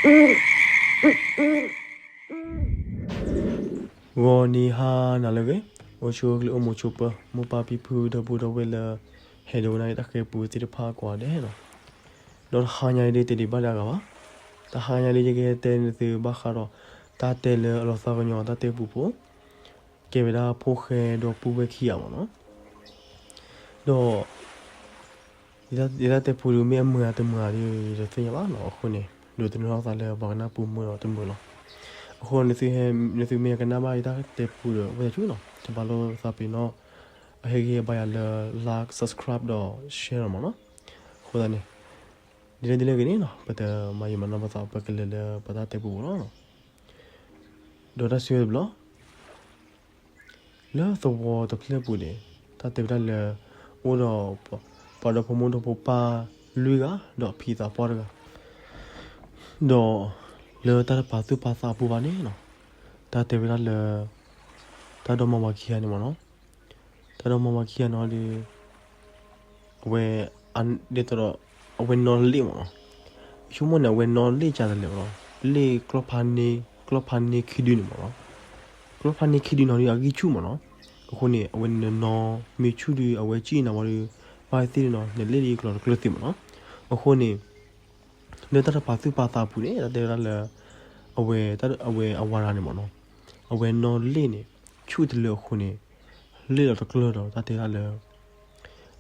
ဂီၤနံၤဟါနၤလၢအဂ့ၤ, အိၣ်ဆူၣ်အိၣ်ချ့အိၣ်မုာ်ဆိးပၢၤ မိၢ်ပၢ်ဖံဖုဒီပုၢ်ဒီဝဲၢ်လၢ ဟဲဒိးဝဲဒၣ်တၢ်ဃၤပူၤသ့ၣ်တဖၣ်ကိးဂၤဒဲးလီၤ. ဒီးတဟါညါအံၤဒ်တဒံးဘၣ်ဒၣ်ဂၤဘၣ်, တဟါညါဒ်ယကဟဲတဲန့ၢ်သုဘၣ်ဃးဒီး တၢ်တဲလၢအလီၤသးကညီၤတၢ်တဲပူၤဖိ ကဲဝဲဒၣ်ဖိၣ်ဃဲဒီပုၢ်ဝဲၢ်ခံဂၤမ့ၢ်နီၤ. ဒီး ယတၢ်တဲပူၤဒုးမ့ၢ်အမုာ်ဧါတမုာ်ဧါဒုး ယတသ့ၣ်ညါဘၣ်နီၤ. အဃိန့ၣ် ဒိးသန့ၤထီၣ်သးလၢပှၤကနၣ်ပူၤမုာ်ဒီးတမုာ်လီၤ. အဃိန့ၣ် နသုမ့ၢ်ကနၣ်ဘၣ်ယတၢ်တဲပူၤဒီး ဝဲသးဆူၣ်နီၤ တဘၣ်လိာ်သးပ့ၤနီၣ် အဟ့ၣ်ဂံၢ်ဘါယၤလၢ like, subscribe ဒီး share မ့ၢ်နီၤ. အဃိသတးန့ၣ် ဒ်လဲၣ်ဒ်လဲၣ်ဂ့ၤန့ၣ်နီၤ ပတမၤယံာ်မၤနီၢ်ပသး ပကလဲၤလၢပတၢ်တဲပူၤလီၤ. ဒီးတၢ်စံးဝဲတဘျီ လၢသဝီတဖျၢၣ်ပူၤန့ၣ် တၢ်တဲဝဲဒၣ်လၢ အိၣ်ဒီး ပှၤဒီဖိမိၢ်ဒီဖိပၢ်လွံၢ်ဂၤ ဒီးအဖံသးပှၢ်တဂၤ ဒီးလၢတၢ်တပာ်သူၣ်ပာ်သးအပူၤဘၣ်န့ၣ်နီၤ တၢ်တဲဝဲဒၣ်လၢ တၢ်ဒီမါဝၤခံဂၤန့ၣ်မ့ၢ်နီၤ. တၢ်ဒီမါဝၤခံဂၤန့ၣ်ဒီး အဝဲ ဒ်သိးဒီး အဝဲနီၣ်လ့ၣ်မ့ၢ်နီၤ. ဆိကမိၣ်န့ၣ် အဝဲနီၣ်လ့ၣ်ကတလဲာ်မ့ၢ်နီၤ. လ့ၣ်ကျီၢ်ဖးန့ၢ် ကျီၢ်ဖးန့ၢ်ခံဒုန့ၣ်မ့ၢ်နီၤ. ကျီၢ်ဖးန့ၢ်ခံဒုနီၤဒီးအဂံၢ်ဆူၣ်မ့ၢ်နီၤ. အဃိန့ၣ် အဝဲနနီၣ်မ့ၢ်ဆူၣ်ဒီး အဝဲကံၣ်နၤဝံၤဒီး ဘၣ်သ့ၣ်နီၤ နလ့ၣ်ဒ်ကျီၤတကျၢၤသ့မ့ၢ်နီၤ. အဃိန့ၣ် လၢတၢ်တပာ်သူၣ်ပာ်သးအပူၤန့ၣ် တၢ်တဲဝဲဒၣ်လၢ အဝဲ အဝဲအဝၤတဂၤန့ၣ်မ့ၢ်နီၤ. အဝဲနီၣ်လ့ၣ်န့ၣ် ဆူၣ်တလၢအဃိန့ၣ် လ့ၣ်လီၤတကျၢၤဒီး တၢ်တဲဒၣ်လၢ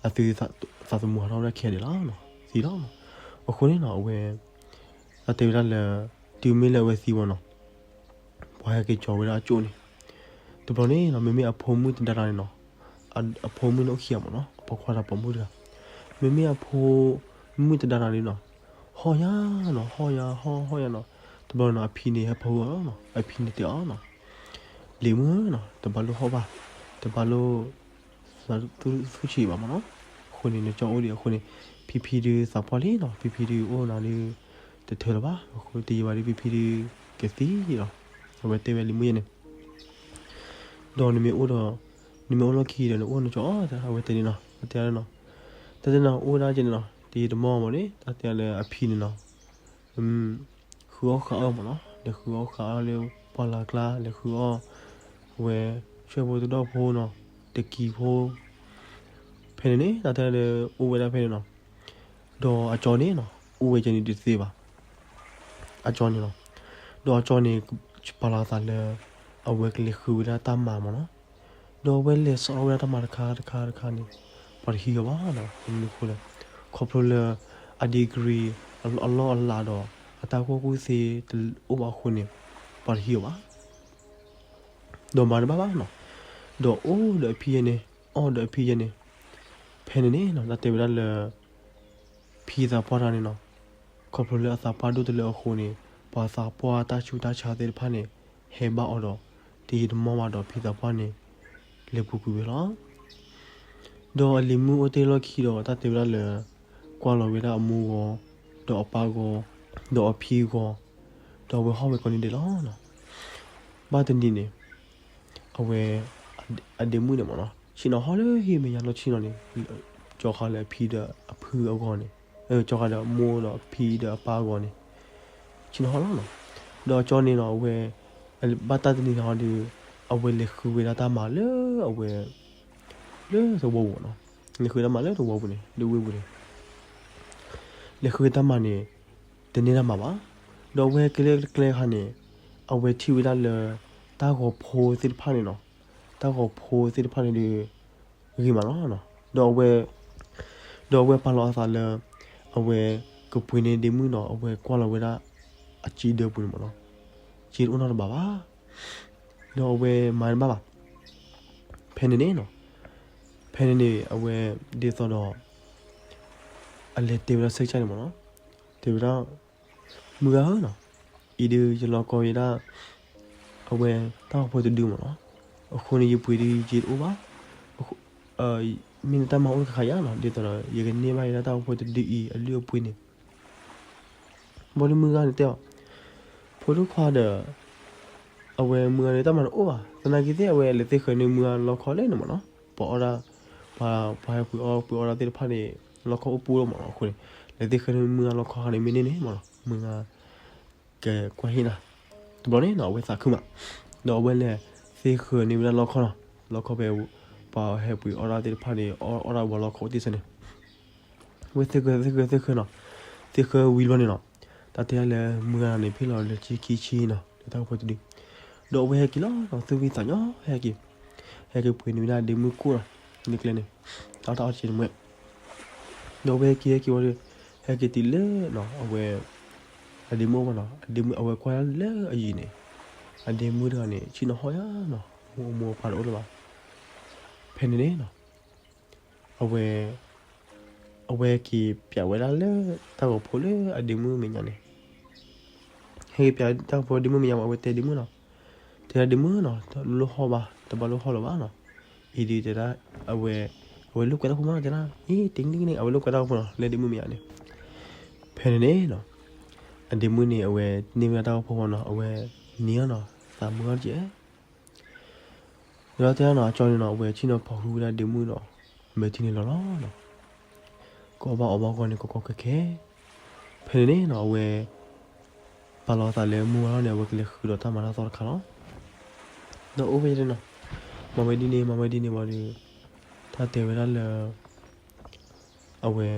အသုသးသမူဟးထီၣ်ဝဲဒၣ်ခံဂၤဒဲးလီၤ. သံလီၤ. အဃိန့ၣ်နီၤ အဝဲ တၢ်တဲဝဲဒၣ်လၢ တုၤမ့ၢ်လၢအဝဲသံဝဲနီၤ ပှၤဟဲက့ၤကၠီၤဝဲဒၣ်အကၠိၣ်န့ၣ် တဘျီန့ၣ်နီၤ မ့မ့ၢ်အဖိမုၣ်တဒါတၢ်န့ၣ်နီၤ အဖိမုၣ်န့ၣ်အိၣ်ခံဂၤမ့ၢ်နီၤ အပိာ်ခွါဒီးပိာ်မုၣ်တဂၤ မ့မ့ၢ်အဖိမုၣ်တဒါတၢ်န့ၣ်နီၤ ဟီၣ်ညါနီၤ ဟီၣ်ညါဟီၣ်ဟီၣ်ညါနီၤ တဘျီနီၤ အဖံန့ၣ်ဟဲဖီဝဲအီၤနီၤ အဖံန့ၣ်တဲအီၤနီၤ လံၤမုၣ်နီၤ တဘၣ်လိၣ်ဟီၣ်ဘၣ် တဘၣ်လိၣ် သူၣ်ဆံးဘၣ်မ့ၢ်နီၤ အဃိန့ၣ် နကၠီအိၣ်ဒံးအဃိန့ၣ် ဖံဖံဒုးသးပှၢ်လံနီၤ ဖံဖံဒုးအိၣ်နၤဒုး တထၢလၢၤဘၣ် အဃိတယံာ်ဘၣ်ဒီး ဖံဖံဒုးကသံလီၤ အဝဲတဲဝဲလံၤမုၣ်ယဲန့ၣ် ဒီးနမ့ၢ်အိၣ်ဒီး နမ့ၢ်အိၣ်လီၢ်ခံဒီး နအိၣ်နကၠီအီၤ အဝဲတဲန့ၣ်နီၤ အတဲနီၤ တၢ်တဲနီၤ အိၣ်ဝဲဒၣ်ကဲန့ၣ်နီၤ တယံာ်တမီၢ်မ့ၢ်န့ၣ် တၢ်တဲလၢအဖံန့ၣ်နီၤ ဃုအီၣ်ဃးအီၣ်မ့ၢ်နီၤ လဲၤဃုအီၣ်ဃးအီၣ်လၢပှၢ်လၢ်ကျါ လဲၤဃုအီၣ် အဝဲ ဆွဲၣ်ဖိတဒီၣ်ဖိနီၤ တကံဖိ ဖဲန့ၣ်န့ၣ် တၢ်တဲလၢအိၣ်ဝဲဒၣ်ဖဲန့ၣ်နီၤ ဒီးအကၠီန့ၣ်နီၤ အိၣ်ဝဲကဲန့ၣ်တသ့ဘၣ် အကၠီန့ၣ်နီၤ ဒီးအကၠီန့ၣ် ပာ်လီၤအသးလၢ အဝဲကလဲၤဃုဝဲဒၣ်တၢ်မၤမ့ၢ်နီၤ ဒီးအဝဲလဲၤစးထီၣ်ဝဲဒၣ်တၢ်မၤတခါတခါတခါန့ၣ် ပှၤတဟံးအီၤဘၣ်နီၤ မနုၤအဃိလဲၣ် ခီဖျိလၢ အ degree အလီၢ်အလၤဒီး အတၢ်ကူၣ်ဘၣ်ကူၣ်သ့တအိၣ်ဘၣ်အဃိန့ၣ် ပှၤတဟံးအီၤဘၣ် ဒီးမၤတဘၣ်ဘၣ်နီၤ ဒီးအိၣ်ဒီးအဖံယဲန့ၣ် အီၣ်ဒီးအဖံယဲန့ၣ် ဖဲန့ၣ်န့ၣ်နီၤ တၢ်တဲဝဲဒၣ်လၢ ဖံသးပှၢ်တဂၤန့ၣ်နီၤ ခီဖျိလၢအသးပှၢ်ဒိၣ်တလၢအဃိန့ၣ် ပှၤသးပှၢ်တၢ်ဆူးတၢ်ဆါသ့ၣ်တဖၣ်န့ၣ် ဟဲဘၣ်အီၤဒီး တယံာ်တမီၢ်ဘၣ်ဒီးဖံသးပှၢ်န့ၣ် လဲၤပူၤကွံာ်ဝဲလီၤ. ဒီးအလံၤမုၣ်အိၣ်တ့ၢ်လီၢ်ခံဒီး တၢ်တဲဝဲဒၣ်လၢ ကွၢ်လီၤဝဲဒၣ်အမိၢ်ဂီၤ ဒီးအပၢ်ဂီၤ ဒီးအဖံဂီၤ ဒီးအဝဲဟီၣ်ဝဲကိးနံၤဒဲးလီၤ. ဘၣ်တနံၤန့ၣ် အဝဲ အဒ့မုၣ်န့ၣ်မ့ၢ်နီၤ ဆ့ၣ်နီၤဟီၣ်လၢဟံၣ်မဲာ်ညါလီၢ်ဆ့ၣ်နီၤန့ၣ် ကၠီဃာ်လၢအဖံဒီးအဖုအဂီၢ်န့ၣ် ကၠီဃာ်ဒီးအမိၢ်ဒီးအဖံဒီးအပၢ်အဂီၢ်န့ၣ် ဆ့ၣ်နီၤဟီၣ်လီၤနီၤ. ဒီးကၠီန့ၣ်နီၤ အဝဲ ဘၣ်တၢ်တနံၤန့ၣ်ဟီဒီး အဝဲလဲၤဃုဝဲဒၣ်တၢ်မၤလၢအဝဲ လၢသဝီပူၤနီၤ လဲၤဃုတၢ်မၤလၢသဝီပူၤန့ၣ် လၢဝ့ၢ်ပူၤန့ၣ် လဲၤဃုတၢ်မၤန့ၣ် တန့ၢ်တၢ်မၤဘၣ်. ဒီးအဝဲကျဲကျဲခါန့ၣ် အဝဲထံၣ်ဝဲဒၣ်လၢ တၢ်ဂီၤဖိသ့ၣ်တဖၣ်န့ၣ်နီၤ တၢ်ဂီၤဖိသ့ၣ်တဖၣ်န့ၣ်ဒီး ဂ့ၤမးလီၤ. ဒီးအဝဲ ဒီးအဝဲပာ်လီၤအသးလၢ အဝဲကပှ့ၤန့ၢ်ဒ့မုၣ်နီၤ အဝဲကွၢ်လီၤဝဲဒၣ် အစ့ဒၢပူၤန့ၣ်မ့ၢ်နီၤ စ့တအိၣ်နီတဘ့ၣ်ဘၣ်. ဒီးအဝဲမၤတဘၣ်ဘၣ်. ဖဲန့ၣ်န့ၣ်နီၤ ဖဲန့ၣ်န့ၣ် အဝဲဒ်သိးဒီး အလဲၤတဲဝဲဒၣ်စဲးကၢ်န့ၣ်မ့ၢ်နီၤ တဲဝဲဒၣ် မုၢ်ဂၤဧၢနီၤ အံၤဒုးယလီၤကီဝဲဒၣ် အဝဲတၢ်အိၣ်ဖှိၣ်တဒုမ့ၢ်နီၤ အဃိန့ၣ် ယပှ့ၤဒုးယတအိၣ်ဘၣ် မ့ၢ်နတၢ်မၤအိၣ်တခါခါယါနီၤ ဒ်သိးဒီး ယကန့ၢ်ဘၣ်ယဲဒၣ်တၢ်အိၣ်ဖှိၣ်တဒုအံၤအလုၢ်အပှ့ၤန့ၣ် ဘၣ်ဒီးမုၢ်ဂၤန့ၣ်တဲအီၤ ဖိဒိၣ်ခွါဒီး အဝဲမုၢ်ဂၤန့ၣ်တၢ်မၤတအိၣ်ဘၣ် သနာ်က့သ့ၣ် အဝဲလဲၤသ့ၣ်ဃၢၤန့ၢ်မုၢ်ဂၤလီခီလဲၣ်န့ၣ်မ့ၢ်နီၤ ပှၤအီၣ်ဒၣ် ပှၤ ပှၤဟဲပှ့ၤအီၣ်ပှ့ၤအီဒၣ်သ့ၣ်တဖၣ်န့ၣ် လီခီအိၣ်ပူၤလီၤမ့ၢ်နီၤ အဃိန့ၣ် လဲၤသ့ၣ်ဃၢၤန့ၢ်မုၢ်ဂၤလီခီခါန့ၣ် မ့ၢ်န့ၢ်န့ၣ်မ့ၢ်နီၤ မုၢ်ဂၤ ကကွၢ်ဟ့ၣ်နၤ. တဘျီန့ၣ်နီၤ အဝဲသးခုမး, ဒီးအဝဲလဲၤသ့ဃၢၤန့ၢ်ဝဲဒၣ်လီခီနီၤ, လီခီဖဲ ပှၤဟဲပှ့ၤအီၣ်ဒၣ်သ့ၣ်တဖၣ်န့ၣ် အီၣ်ဒၣ်ဝဲလီခီအိၣ်တ့ၢ်စဲန့ၣ်, အဝဲသ့ဃၢၤ သ့ဃၢၤ သ့ဃၢၤနီၤ, သ့ဃၢၤဝံၤတဘျီန့ၣ်နီၤ, တၢ်တဲဒၣ်လၢမုၢ်ဂၤန့ၣ် ဖဲလီၤလၢဆံခံဆံနီၤ လၢတၢ်အိၣ်ဖှိၣ်တဒု, ဒီးအဝဲဟဲက့ၤလီၤနီၤ သူၣ်ဖှံသးညီ ဟဲက့ၤ, ဟဲက့ၤပှ့ၤန့ၢ်ဝဲဒၣ်ဒ့မုၣ်ကိၣ်နီၤ, န့ၣ်ကျဲန့ၣ်, တၢ်အီၣ်တၢ်အီတဆံန့ၣ်မ့ၢ်, ဒီးအဝဲဟဲက့ၤ ဟဲက့ၤဝံၤဒီး ဟဲက့ၤတုၤလၢနီၤ အဝဲ အဒ့မုၣ်အအိၣ်ဘၣ်နီၤ, အဒ့မုၣ်အဝဲကွၢ်လၢအယံၤန့ၣ်, အဒ့မုၣ်တဂၤန့ၣ် ဆ့ၣ်နီၤဟီၣ်ညါနီၤ, အမိၢ်အပၢ်တအိၣ်လၢၤဘၣ်. ဖဲန့ၣ်န့ၣ်နီၤ အဝဲ အဝဲက့ၤပၠးဝဲဒၣ်လၢတၢ်ဂီၤဖိလၢအဒ့မုၣ်မဲာ်ညါန့ၣ်, ဟဲက့ၤပၠးတၢ်ဂီၤဖိဒ့မုၣ်မဲာ်ညါ အဝဲတဲဒ့မုၣ်နီၤ, တဲဒၣ်ဒ့မုၣ်နီၤ တလိၣ်ဟီၣ်ဘၣ် တဘၣ်လိၣ်ဟီၣ်လၢၤဘၣ်နီၤ, အံၤဒုးတဲဒၣ် အဝဲ အဝဲလိာ်ကွဲတၢ်ဂီၤဖိမး တဲဒၣ် အ့ တနံၤန့ၣ် အဝဲလိာ်ကွဲတၢ်ဂီၤဖိနီၤ လၢဒ့မုၣ်မဲာ်ညါန့ၣ်, ဖဲန့ၣ်န့ၣ်နီၤ အဒ့မုၣ်န့ၣ် အဝဲန့ၢ်ဝဲဒၣ်တၢ်ဂီၤဖိမးနီၤ အဝဲနံၤအီၤနီၤ သးမုာ်အီၤတက့ၢ် ဒီးတဲဒၣ်နီၤ အကၠီန့ၣ်နီၤ အဝဲဆ့ၣ်နီၤဖီၣ်ဃုာ်ဝဲဒၣ်ဒ့မုၣ်ဒီး အမဲာ်ထံန့ၣ်လီၤလီၤနီၤ, ကအီၣ်ဘၣ်အီဘၣ်အဂီၢ်န့ၣ် ကီကီခဲခဲ, ဖဲန့ၣ်န့ၣ်နီၤ အဝဲ ပာ်လီၤသးလၢမုၢ်ဝါထီၣ်န့ၣ် အဝဲကလဲၤဃုာ်ဒီးတၢ်မၤတၢ်သီတခါလီၤ. ဒီးအိၣ်ဖဲန့ၣ်နီၤ မၤဝဲဒ်န့ၣ် မၤဝဲဒ်န့ၣ်ဘၣ်ဒီး တၢ်တဲဝဲဒၣ်လၢ အဝဲ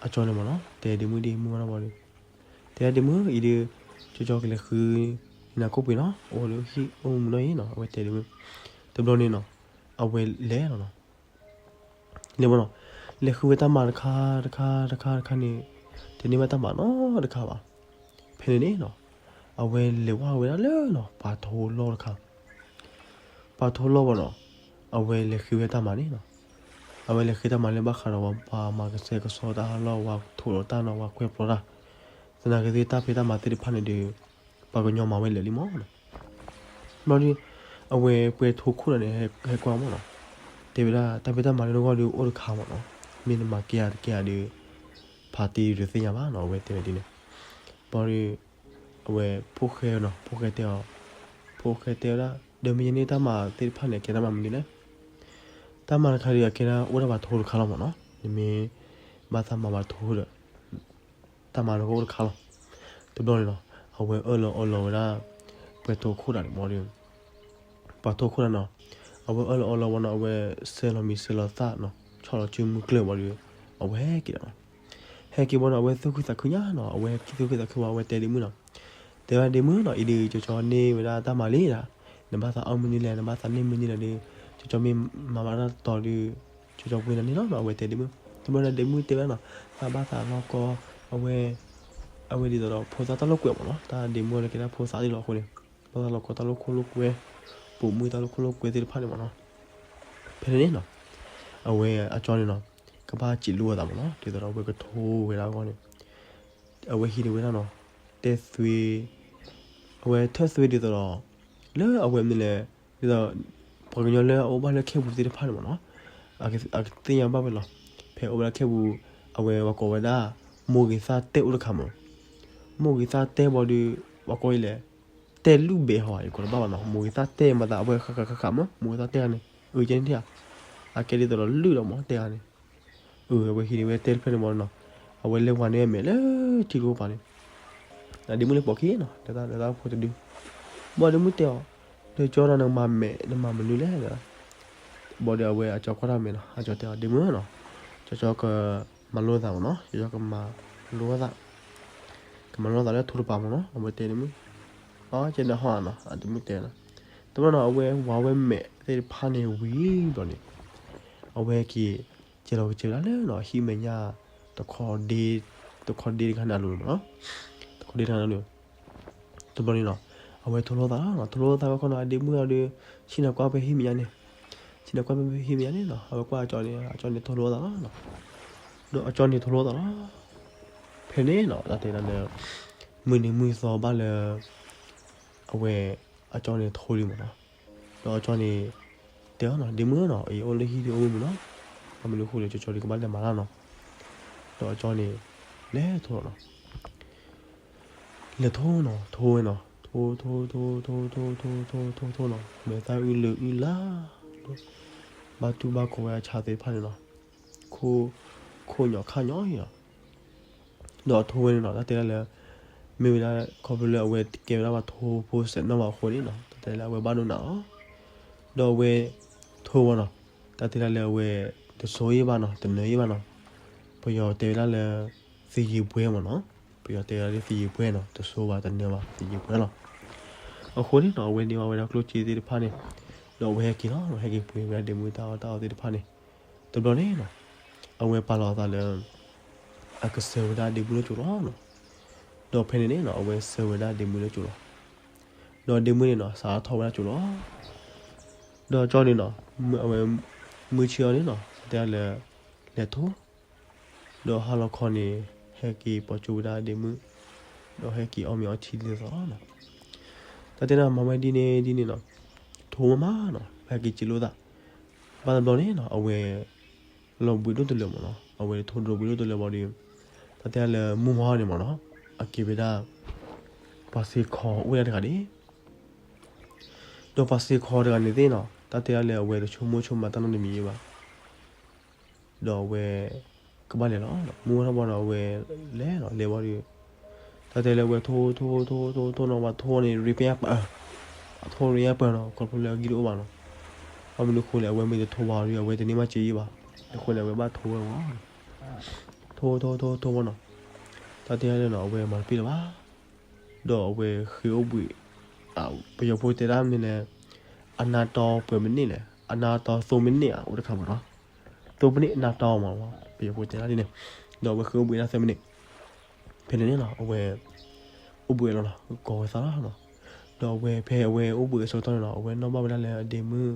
အကၠီန့ၣ်မးနီၤ တဲဒ့မုၣ်ဒ်မုၢ်ဝါထီၣ်ဘၣ်ဒီး တဲဒ့မုၣ် အံၤဒုး ကၠီကၠီကလဲၤဃု နကိၣ်ပှ့ၤနီၤ အိၣ်လၢဟံၣ်အိၣ်မူနီၤအံၤနီၤ အဝဲတဲဒ့မုၣ်, တဘျီန့ၣ်နီၤ အဝဲလဲၤလီၤနီၤ လဲၤဘၣ်နီၤ လဲၤဃုဝဲတၢ်မၤတခါတခါတခါတခါန့ၣ် တန့ၢ်ဘၣ်တၢ်မၤနီတခါဘၣ်. ဖဲန့ၣ်န့ၣ်နီၤ အဝဲလဲၤဝဲဒၣ်လၢနီၤ ပှၤထိလီၢ်တခါ ပှၤထိလီၢ်ဘၣ်နီၤ အဝဲလဲၤဃုဝဲတၢ်မၤန့ၣ်နီၤ အဝဲလဲၤဃုတၢ်မၤလၢဘၣ်ဃးဒီးပှၤမၤကစဲးကစီဒီတၢ်ဟးလီၢ် ပှၤထိးဒီးတၢ်နီၤ ပှၤကွဲးဖျိးတၢ် သနာ်က့သ့ၣ်တၢ်ဖံးတၢ်မၤသ့ၣ်တဖၣ်န့ၣ်ဒီး ပှၤကညီမၤဝဲလၢာ်လံမးနီၤ ဘျီဒီး အဝဲပှဲၤထိခိၣ်ဒီးန့ၣ် ဟဲကွၢ်မးနီၤ တဲဝဲဒၣ် တၢ်ဖံးတၢ်မၤလၢနဂီၢ်ဒီးအိၣ်တခါမးနီၤ မ့ၢ်နမၤကဲဧါတကဲဧါဒီး ဖးတံၢ်တသ့ၣ်ညါဘၣ်နီၤ အဝဲတဲဝဲဒ်န့ၣ် ဘျီဒီး အဝဲဖိၣ်ဃဲနီၤ ဖိၣ်ဃဲတဲအီၤ ဖိၣ်ဃဲတဲဝဲဒၣ် ဒီးမ့ၢ်ယန့ၢ်တၢ်မၤသ့ၣ်တဖၣ်န့ၣ် အကဲတၢ်မၤမနုၤလဲၣ် တၢ်မၤတခါဒီး အကဲဒၣ်အိၣ်ဒၣ်ပှၤထိတခါလီၤမးနီၤ နမ့ၢ်ဘၣ်သးမၤပှၤထိဒီး တၢ်မၤနကအိၣ်တခါလီၤ. တဘျီန့ၣ်နီၤ အဝဲအၢၣ်လီၤအီလီၤဝဲဒၣ် ပှဲၤထိခိၣ်တၢ်န့ၣ်မးဒီး ပှၤထိခိၣ်တၢ်နီၤ အဝဲအၢၣ်လီၤအီလီၤဝဲနီၤ အဝဲဆဲးလီၤမံၤဆဲးလီၤသၣ်နီၤ ဆီၣ်လီၤစုမုၢ်ကျၢၢ်ဝံၤဒီး အဝဲဟဲက့ၤဒီးနီၤ ဟဲက့ၤဘၣ်နီၤ အဝဲသူၣ်ခုသးခုညါနီၤ အဝဲသူၣ်ခုသးခုဝဲ အဝဲတဲဒ့မုၣ်နီၤ တဲဝဲဒၣ်ဒ့မုၣ်နီၤ အံၤဒုး ကၠီကၠီန့ၢ်ဝဲဒၣ်တၢ်မၤလံဒၣ် နဘၣ်သးအီၣ်မနုၤလဲၣ် နဘၣ်သးန့ၢ်မနုၤလဲၣ်ဒီး ကၠီကၠီမ့ၢ်မၤဘၣ်တၢ်တတီၤဒီး ကၠီကၠီပှ့ၤနၤန့ၣ်လီၤနီၤ အဝဲတဲဒ့မုၣ် တဘျီန့ၣ်ဒ့မုၣ်တဲဝဲဒၣ်နီၤ သးဘၣ်သးလီၤကီ အဝဲ အဝဲဒ်သိးဒီးဖိသၣ်တၢ်လိာ်ကွဲမးနီၤ တၢ်ဒ့မုၣ်လၢကဲဒၣ်ဖိသၣ်ဒ်လီၤအဃိန့ၣ် ဘၣ်သးလီၤကီတၢ်လိာ်ခိၣ်လိာ်ကွဲ ပိာ်မုၣ်တၢ်လိာ်ခိၣ်လိာ်ကွဲသ့ၣ်တဖၣ်န့ၣ်မးနီၤ ဖဲန့ၣ်န့ၣ်နီၤ အဝဲအကၠီန့ၣ်နီၤ ကဘၣ်စံးလိာ်အသးမးနီၤ ဒ်သိးဒီးအဝဲကထိဝဲဒၣ်အဂီၢ်န့ၣ် အဝဲဟံးန့ၢ်ဝဲဒၣ်နီၤ တဲသွ့ အဝဲထၢၣ်သွ့ဒ်သိးဒီး လၢအဝဲမနုၤလဲၣ် ဒ်သိး ပှၤကညီလၢအအိၣ်ဘၣ်လၢခဲပူၤသ့ၣ်တဖၣ်န့ၣ်မးနီၤ အကသ့ၣ်ညါဘၣ်ဝဲလီၤ ဖဲအိၣ်ဝဲဒၣ်ခဲပူၤ အဝဲပှၤကိးဝဲဒၣ် မိၢ်ဂ့ၤသၣ်တဲအိၣ်တခါမး မိၢ်ဂ့ၤသၣ်တဲဘၣ်ဒီး ပှၤကိးအံၤလဲၣ် တဲလုၢ်ဘဲဟီ ယကိးတဘၣ်ဘၣ်နီၤ မိၢ်ဂ့ၤသၣ်တဲမၤသး အဝဲဃၣ်ဃၣ်ဃၣ်ဃၣ်မး မိၢ်ဂ့ၤသၣ်တဲဂၤန့ၣ် အကဲန့ၣ်ထံၣ်ဧါ အကဲဒ်သိးဒီးလုၢ်ဒီးမးတဲဂၤန့ၣ် အဝဲဟံးန့ၢ်ဝဲတဲတဖျၢၣ်န့ၣ်မးနီၤ အဝဲလဲၤဝၤန့ၢ်အမဲာ်လၢထံကျိကပၤန့ၣ် အဒ့မုၣ်လၢပိာ်ခံနီၤ လၢတၢ်ဖိတဒု ဘၣ်ဒ့မုၣ်တဲအီၤ ဒီးကၠီဒီးနမၤမဲာ် နမၤမနုၤလဲၣ် ဘၣ်ဒီးအဝဲအကၠီကွၢ်တၢ်မဲာ်နီၤ အကၠီတဲအီၤ ဒ့မုၣ်နီၤ ကၠီကၠီကမၤလိသးမးနီၤ ကၠီကၠီကမၤလိသး ကမၤလိသးလၢထိတပၤမးနီၤ အဝဲတဲဒ့မုၣ် အကဲနဟီဧါနီၤ အဒ့မုၣ်တဲနီၤ တဘျီနီၤ အဝဲဝၤဝဲမဲာ်သ့ၣ်တဖၣ်န့ၣ်ဝံၤဘျီန့ၣ် အဝဲက့ၤ ကဲလီၤကစၢၤဝဲဒၣ်လၢနီၤ ဟံၣ်မဲာ်ညါ တခီဒ့ တခီဒ့တခါန့ၣ်အလိၤမးနီၤ တခီဒ့တခါန့ၣ်အလိၤ တဘျီန့ၣ်နီၤ အဝဲထိလိသးလီၤနီၤ ထိလိသးဝဲခီနီၤ အဒ့မုၣ်အီၤဒီး ဆ့ၣ်နီၤကွၢ်ဖဲဟံၣ်မဲာ်ညါန့ၣ် ဆ့ၣ်နီၤကွၢ်ဖဲဟံၣ်မဲာ်ညါန့ၣ်နီၤ အဝဲကွၢ်အကၠီန့ၣ် အကၠီန့ၣ်ထိလိသးလီၤနီၤ ဒီးအကၠီန့ၣ်ထိလိသးလီၤ ဖဲန့ၣ်နီၤ တၢ်တဲဒၣ်လၢ မုၢ်နံၤမုၢ်သီဘၣ်လၢ အဝဲ အကၠီန့ၣ်ထိလံမးနီၤ ဒီးအကၠီန့ၣ် တဲအီၤနီၤ ဒ့မုၣ်နီၤ အံၤအိၣ်လၢဟံၣ်ဒီးအိၣ်မုာ်မးနီၤ ဘၣ်မနုၤအဃိလဲၣ် ကၠီကၠီဒီးကဘၣ်လဲၤမၤတၢ်နီၤ ဒီးအကၠီန့ၣ် လဲၤထိလီၤနီၤ လဲၤထိနီၤ ထိဝဲနီၤ ထိ ထိ ထိ ထိ ထိ ထိ ထိ ထိ ထိနီၤ မဲာ်သၣ်အုးလၢအုးလၢ် ဘၣ်တူၢ်ဘၣ်ခီဝဲအဆါသ့ၣ်တဖၣ်န့ၣ်နီၤ ခိၣ် ခိၣ်ညီခါညီအံၤနီၤ ဒီးအထိဝဲန့ၣ်နီၤ တၢ်တဲဒၣ်လၢ မ့ၢ်ဝဲဒၣ်ခီဖျိလၢအဝဲတကဲဝဲဒၣ်ပှၤထိဖိစဲးနီၣ်ဘၣ်အဃိန့ၣ်နီၤ, တၢ်တဲလၢအဝဲဘၣ်ဒိနးလီၤ. ဒီးအဝဲထိဝဲနီၤ, တၢ်တဲဒၣ်လၢအဝဲ တစိၤယံၣ်ဘၣ်နီၤ, တနၢၤယံၣ်ဘၣ်နီၤ, ပယီၤတဲဝဲဒၣ်လၢ သယံၤပှဲၤမ့ၢ်နီၤ, ပယီၤတဲဝဲဒၣ်လၢသယံၤပှဲၤနီၤ, တစိၤဘၣ်တနၢၤဘၣ် သယံၤပှဲၤလီၤ. အဃိန့ၣ်နီၤ အဝဲန့ၢ်ဘၣ်ဝဲဒၣ်ကျိၣ်စ့သ့ၣ်တဖၣ်န့ၣ်, ဒီးအဝဲဟဲက့ၤလီၤ, ဟဲက့ၤပှ့ၤဝဲဒၣ်ဒ့မုၣ်တၢ်အီၣ်တၢ်အီသ့ၣ်တဖၣ်န့ၣ်, တဘျီန့ၣ်နီၤ, အဝဲပာ်လီၤအသးလၢ အကဆှၢဝဲဒၣ်ဒ့မုၣ်လၢကၠိလီၤနီၤ. ဒီးဖဲန့ၣ်န့ၣ်နီၤ အဝဲဆှၢဝဲဒၣ်ဒ့မုၣ်လၢကၠိလီၤ. ဒီးဒ့မုၣ်န့ၣ်နီၤ စးထီၣ်ဝဲဒၣ်ကၠိလီၤ. ဒီးကၠီန့ၣ်နီၤ, အဝဲ မုၢ်ဆ့ၣ်အီၤန့ၣ်နီၤ တဲလၢ လဲၤထိ, ဒီးဟါလီၤခီန့ၣ် ဟဲက့ၤပိာ်ကၠိဝဲဒၣ်ဒ့မုၣ်, ဒီးဟဲက့ၤအီၣ်မ့ၤအီထံဒ်သိးသိးလီၤ. တၢ်တဲဒၣ်မၤဝဲဒ်န့ၣ်ဒ်န့ၣ်နီၤ, ထိမးမးနီၤ ဟဲက့ၤစံးလိာ်သး, ဘၣ်တဘျီန့ၣ်နီၤ အဝဲ လီၤဘှံးဒိၣ်တလၢာ်မ့ၢ်နီၤ, အဝဲထိဒိၣ်ဘှံးဒိၣ်တလၢာ်ဘၣ်ဒီး တၢ်တဲဒၣ်လၢမုၢ်ဟါန့ၣ်မ့ၢ်နီၤ, အက့ၤဝဲဒၣ် ပှၤစ့ၢ်ကီးအိၣ်ဝဲဒၣ်တဂၤန့ၣ်, ဒီးပှၤစ့ၢ်ကီးတဂၤန့ၣ်သ့ၣ်နီၤ တၢ်တဲဒၣ်လၢအဝဲတဆိကမိၣ်ဆိကမးတၢ်နီတမံၤဘၣ်. ဒီးအဝဲ ကဘၣ်လဲၤလီၤ. မုၢ်ဝါထီၣ်ဘၣ်ဒီးအဝဲလဲၤလီၤ, လဲၤဘၣ်ဒီး တၢ်တဲလၢအဝဲထိထိထိထိထိနီၤ, ပှၤထိန့ၣ် ရ့ဖဲညါပၢၢ်, အထိရ့ညါပၢၢ်နီၤ, ခီဖျိလၢအဂံၢ်တအိၣ်ဘၣ်နီၤ. ဘၣ်မနုၤအဃိလဲၣ်, အဝဲမ့ၢ်တထိဘၣ်ဒီး အဝဲတန့ၢ်ဘၣ်စ့ယံၣ်ဘၣ်. အဃိန့ၣ် အဝဲဘၣ်ထိဝဲမ့ၢ်နီၤ, ထိထိထိထိဘၣ်နီၤ. တၢ်တဲဒၣ်လၢနီၤ အဝဲမၤတပ့ၢ်လၢၤဘၣ်. ဒီးအဝဲဃ့အိၣ်ဘှံး, ပယီၤဖိတဲဒၣ်မ့ၢ်လဲၣ်, အနါတီပှဲၤမံးနံးလဲၣ်, အနါတီသိမံးနံးဧါ, အိၣ်တခါမ့ၢ်နီၤ, သိမံးနံးအနါတီမ့ၢ်နီၤ, ပယီၤဖိတဲဒၣ်ဒ်န့ၣ်. ဒီးအဝဲဃ့အိၣ်ဘှံးဒၣ်သၢမံးနံး, ဖဲန့ၣ်န့ၣ်နီၤ အဝဲ အိၣ်ဘှံးလီၤနီၤ, ကိးဝဲသးလီၤနီၤ. ဒီးအဝဲဖဲအဝဲအိၣ်ဘှံးအဆၢကတီၢ်န့ၣ်နီၤ အဝဲနီၣ်ဘၣ်ဝဲဒၣ်လၢအဒ့မုၣ်,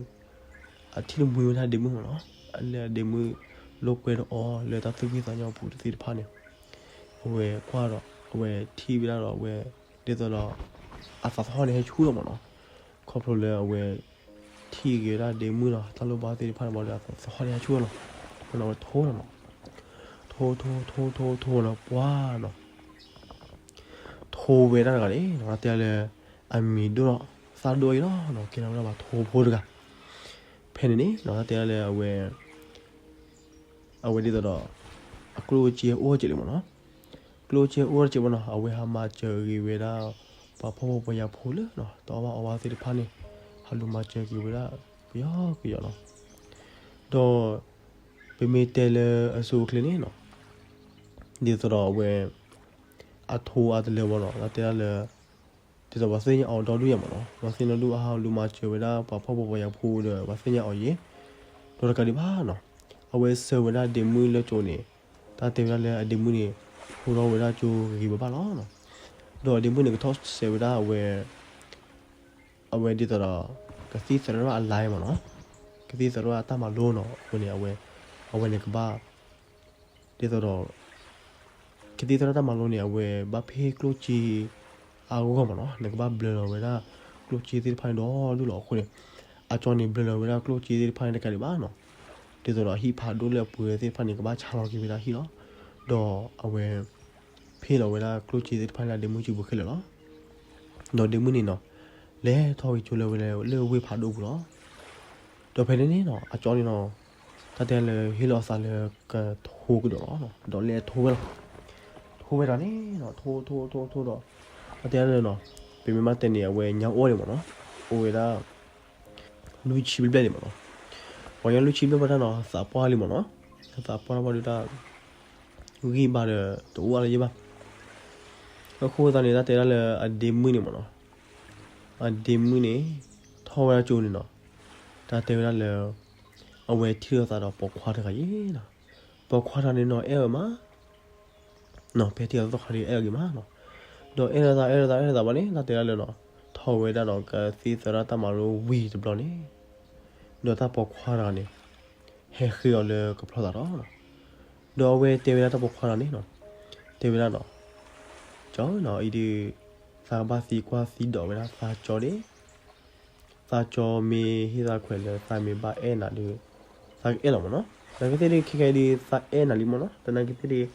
အထံၣ်တမှံဝဲဒၣ်ဒ့မုၣ်မ့ၢ်နီၤ, လၢအဒ့မုၣ်လိာ်ကွဲဒီးအီၤလၢတၢ်သူၣ်ဖှံသးညီအပူၤသ့ၣ်တဖၣ်န့ၣ်, အဝဲကွၢ်ဒီး အဝဲထံၣ်ဝဲဒၣ်ဒီးအဝဲ ဒ်သိးဒီး အသးသဟီၣ်န့ၣ်ဟဲဆူၣ်လီၤမ့ၢ်နီၤ, ခီဖျိလၢအဝဲ ထံၣ်က့ၤဝဲဒၣ်ဒ့မုၣ်ဒီးတၢ်လိၣ်ဘၣ်သ့ၣ်တဖၣ်န့ၣ်ဘၣ်ဒီး အသးသဟီၣ်န့ၣ်ဟဲဆူၣ်လီၤနီၤ. အဃိန့ၣ်အဝဲထိနီၤ, ထိထိထိထိထိနီၤ ပှၤနီၤ ထိဝဲဒၣ်တဂၤန့ၣ်နီၤ တဲလၢ အမံၤဒိၣ်လီၤ သၣ်ဒိၣ်အံၤလီၤနီၤ, ကဲထီၣ်ဝဲဒၣ်ပှၤထိဖိတဂၤ. ဖဲန့ၣ်န့ၣ်နီၤ တဲလၢအဝဲ အဝဲဒ်သိးဒီး အကျိၣ်စ့အိၣ်စ့ၢ်လံမ့ၢ်နီၤ, ကျိၣ်စ့အိၣ်စ့ၢ်မ့ၢ်နီၤ အဝဲဟးမၤစၢၤက့ၤဝဲဒၣ် ပှၤဖှီၣ်ဖိယာ်ဖိလၢနီၤ တအီၣ်ဘၣ်အီဘၣ်သ့ၣ်တဖၣ်န့ၣ် ဟးလူၤမၤစၢၤက့ၤဝဲဒၣ် ကယီကယီနီၤ. ဒီး ပမ့ၢ်တဲလၢအဆိအချ့န့ၣ်နီၤ ဒ်သိးဒီးအဝဲ အထိအတလၢာ်ဘၣ်နီၤ တဲဒၣ်လၢ ဒ်သိးပှၤသ့ၣ်ညါအီၤဒီဒူၣ်ယၤမ့ၢ်နီၤ, ပှၤသ့ၣ်ညါဒူၣ်အဟးလူၤမၤစၢၤဝဲဒၣ်ပှၤဖှီၣ်ဖိယာ်ဖိဒီး ပှၤသ့ၣ်ညါအီၤယဲ ဒီးတကးဒံးဘၣ်နီၤ, အဝဲဆှၢဝဲဒၣ်ဒ့မုၣ်လၢကၠိန့ၣ် တၢ်တဲဝဲဒၣ်လၢအဒ့မုၣ်န့ၣ် ထိထီၣ်ဝဲဒၣ်ကၠိဂ့ၤဂ့ၤဘၣ်ဘၣ်လီၤနီၤ. ဒီးအဒ့မုၣ်န့ၣ် ကထီၣ်စဲးဝဲဒၣ်အဝဲ အဝဲဒ်သိးဒီး ကသံၣ်သရၣ်အလဲမ့ၢ်နီၤ, ကသံၣ်သရၣ်အတၢ်မၤလိနီၤ, အဃိန့ၣ် အဝဲ အဝဲန့ၣ်ကဘၣ် ဒ်သိးဒီး ကသံၣ်သရၣ်တၢ်မၤလိန့ၣ် အဝဲဘၣ်ဖ့ၣ်ကျိၣ်စ့အဂီၢ်မ့ၢ်နီၤ, နကဘၣ်ဘျၢလီၤဝဲဒၣ် ကျိၣ်စ့သ့ၣ်တဖၣ်န့ၣ်ဒီဒူၣ်လီၤ. အဃိန့ၣ် အကၠီန့ၣ်ဘျၢလီၤဝဲဒၣ်ကျိၣ်စ့သ့ၣ်တဖၣ်န့ၣ်တကးဒံးဘၣ်နီၤ, ဒ်သိးဒီးဟံၣ်ဖးဒိၣ်လၢအပှဲၤသ့ၣ်တဖၣ်န့ၣ် ကဘၣ်ဆါလီၤက့ၤဝဲဒၣ်ဟံၣ်လီၤ. ဒီးအဝဲ ဖ့ၣ်လီၤဝဲဒၣ်ကျိၣ်စ့သ့ၣ်တဖၣ်လၢအဒ့မုၣ်စုပူၤခဲလၢာ်လီၤ. ဒီးဒ့မုၣ်န့ၣ်နီၤ လဲၤထီၣ်က့ၤကၠိလၢဝဲလၢဝ့ၢ်ဖးဒိၣ်ပူၤလီၤ. ဒီးဖဲန့ၣ်န့ၣ်နီၤ အကၠီန့ၣ်နီၤ တၢ်တဲလၢဟ့ၣ်လီၤအသးလၢကထိကဒီးလီၤ. ဒီးလဲၤထိဝဲလီၤ. ထိဝဲဒၣ်န့ၣ်နီၤ ထိထိထိထိဒီး တၢ်တဲလၢနီၤ ပမ့ၢ်ဘၣ်တဲန့ၣ် အဝဲညါအိၣ်န့ၣ်မ့ၢ်နီၤ အိၣ်ဝဲဒၣ် လွံၢ်ဆံဘျဲၣ်ဘျဲၣ်န့ၣ်မ့ၢ်နီၤ. ပှၤညါလွံၢ်ဆံဘျဲၣ်ဘျဲၣ်တၢ်နီၤ သးပှၢ်လံမ့ၢ်နီၤ. သးပှၢ်တၢ်ဘၣ်ဒုးတၢ် ဂံၢ်ဘါဒီးတအိၣ်အါလၢၤဘၣ်. အဃိသတးန့ၣ် တၢ်တဲဒၣ်လၢအဒ့မုၣ်န့ၣ်မ့ၢ်နီၤ အဒ့မုၣ်န့ၣ် ထီၣ်ဝဲဒၣ်ကၠိန့ၣ်နီၤ တၢ်တဲဝဲဒၣ်လၢ အဝဲထံၣ်လိာ်သးဒီးပိာ်ခွါတဂၤအံၤနီၤ. ပိာ်ခွါတဂၤန့ၣ်နီၤ အဲၣ်ဝဲမး နီၤ ဖဲထံၣ်လိာ်သးသီခါဒီး အဲၣ်အီၤဂ့ၤမးနီၤ. ဒီးအဲၣ်လိာ်သး အဲၣ်လိာ်သး အဲၣ်လိာ်သးဘၣ်န့ၣ် တၢ်တဲဒၣ်လၢနီၤ ထီၣ်ဝဲဒၣ်ဒီးကသံၣ်သရၣ်တၢ်မၤလိဝံၤတဘျီန့ၣ် ဒီးတၢ်ပိာ်ခွါတဂၤန့ၣ် ဟဲဃ့အီၤလၢကဖျီသးဒီးနီၤ. ဒီးအဝဲတဲဝဲဒၣ်တၢ်ပိာ်ခွါတဂၤန့ၣ်နီၤ တဲဝဲဒၣ်နီၤ ကၠီနီၤ အံၤဒုး သးကဘၣ်သံကွၢ်သံဒိးဝဲဒၣ်သးကၠီဒီး သးကၠီမ့ၢ်ဟ့ၣ်သးခွဲးလၢသးမ့ၢ်ဘၣ်အဲၣ်နၤဒီး သးကအဲၣ်လီၤမ့ၢ်နီၤ. နာ်က့သ့ၣ်ဒုး ခဲကနံၣ်အံၤဒုး သးအဲၣ်နၤလံမ့ၢ်နီၤ. သနာ်က့သ့ၣ်ဒုး သး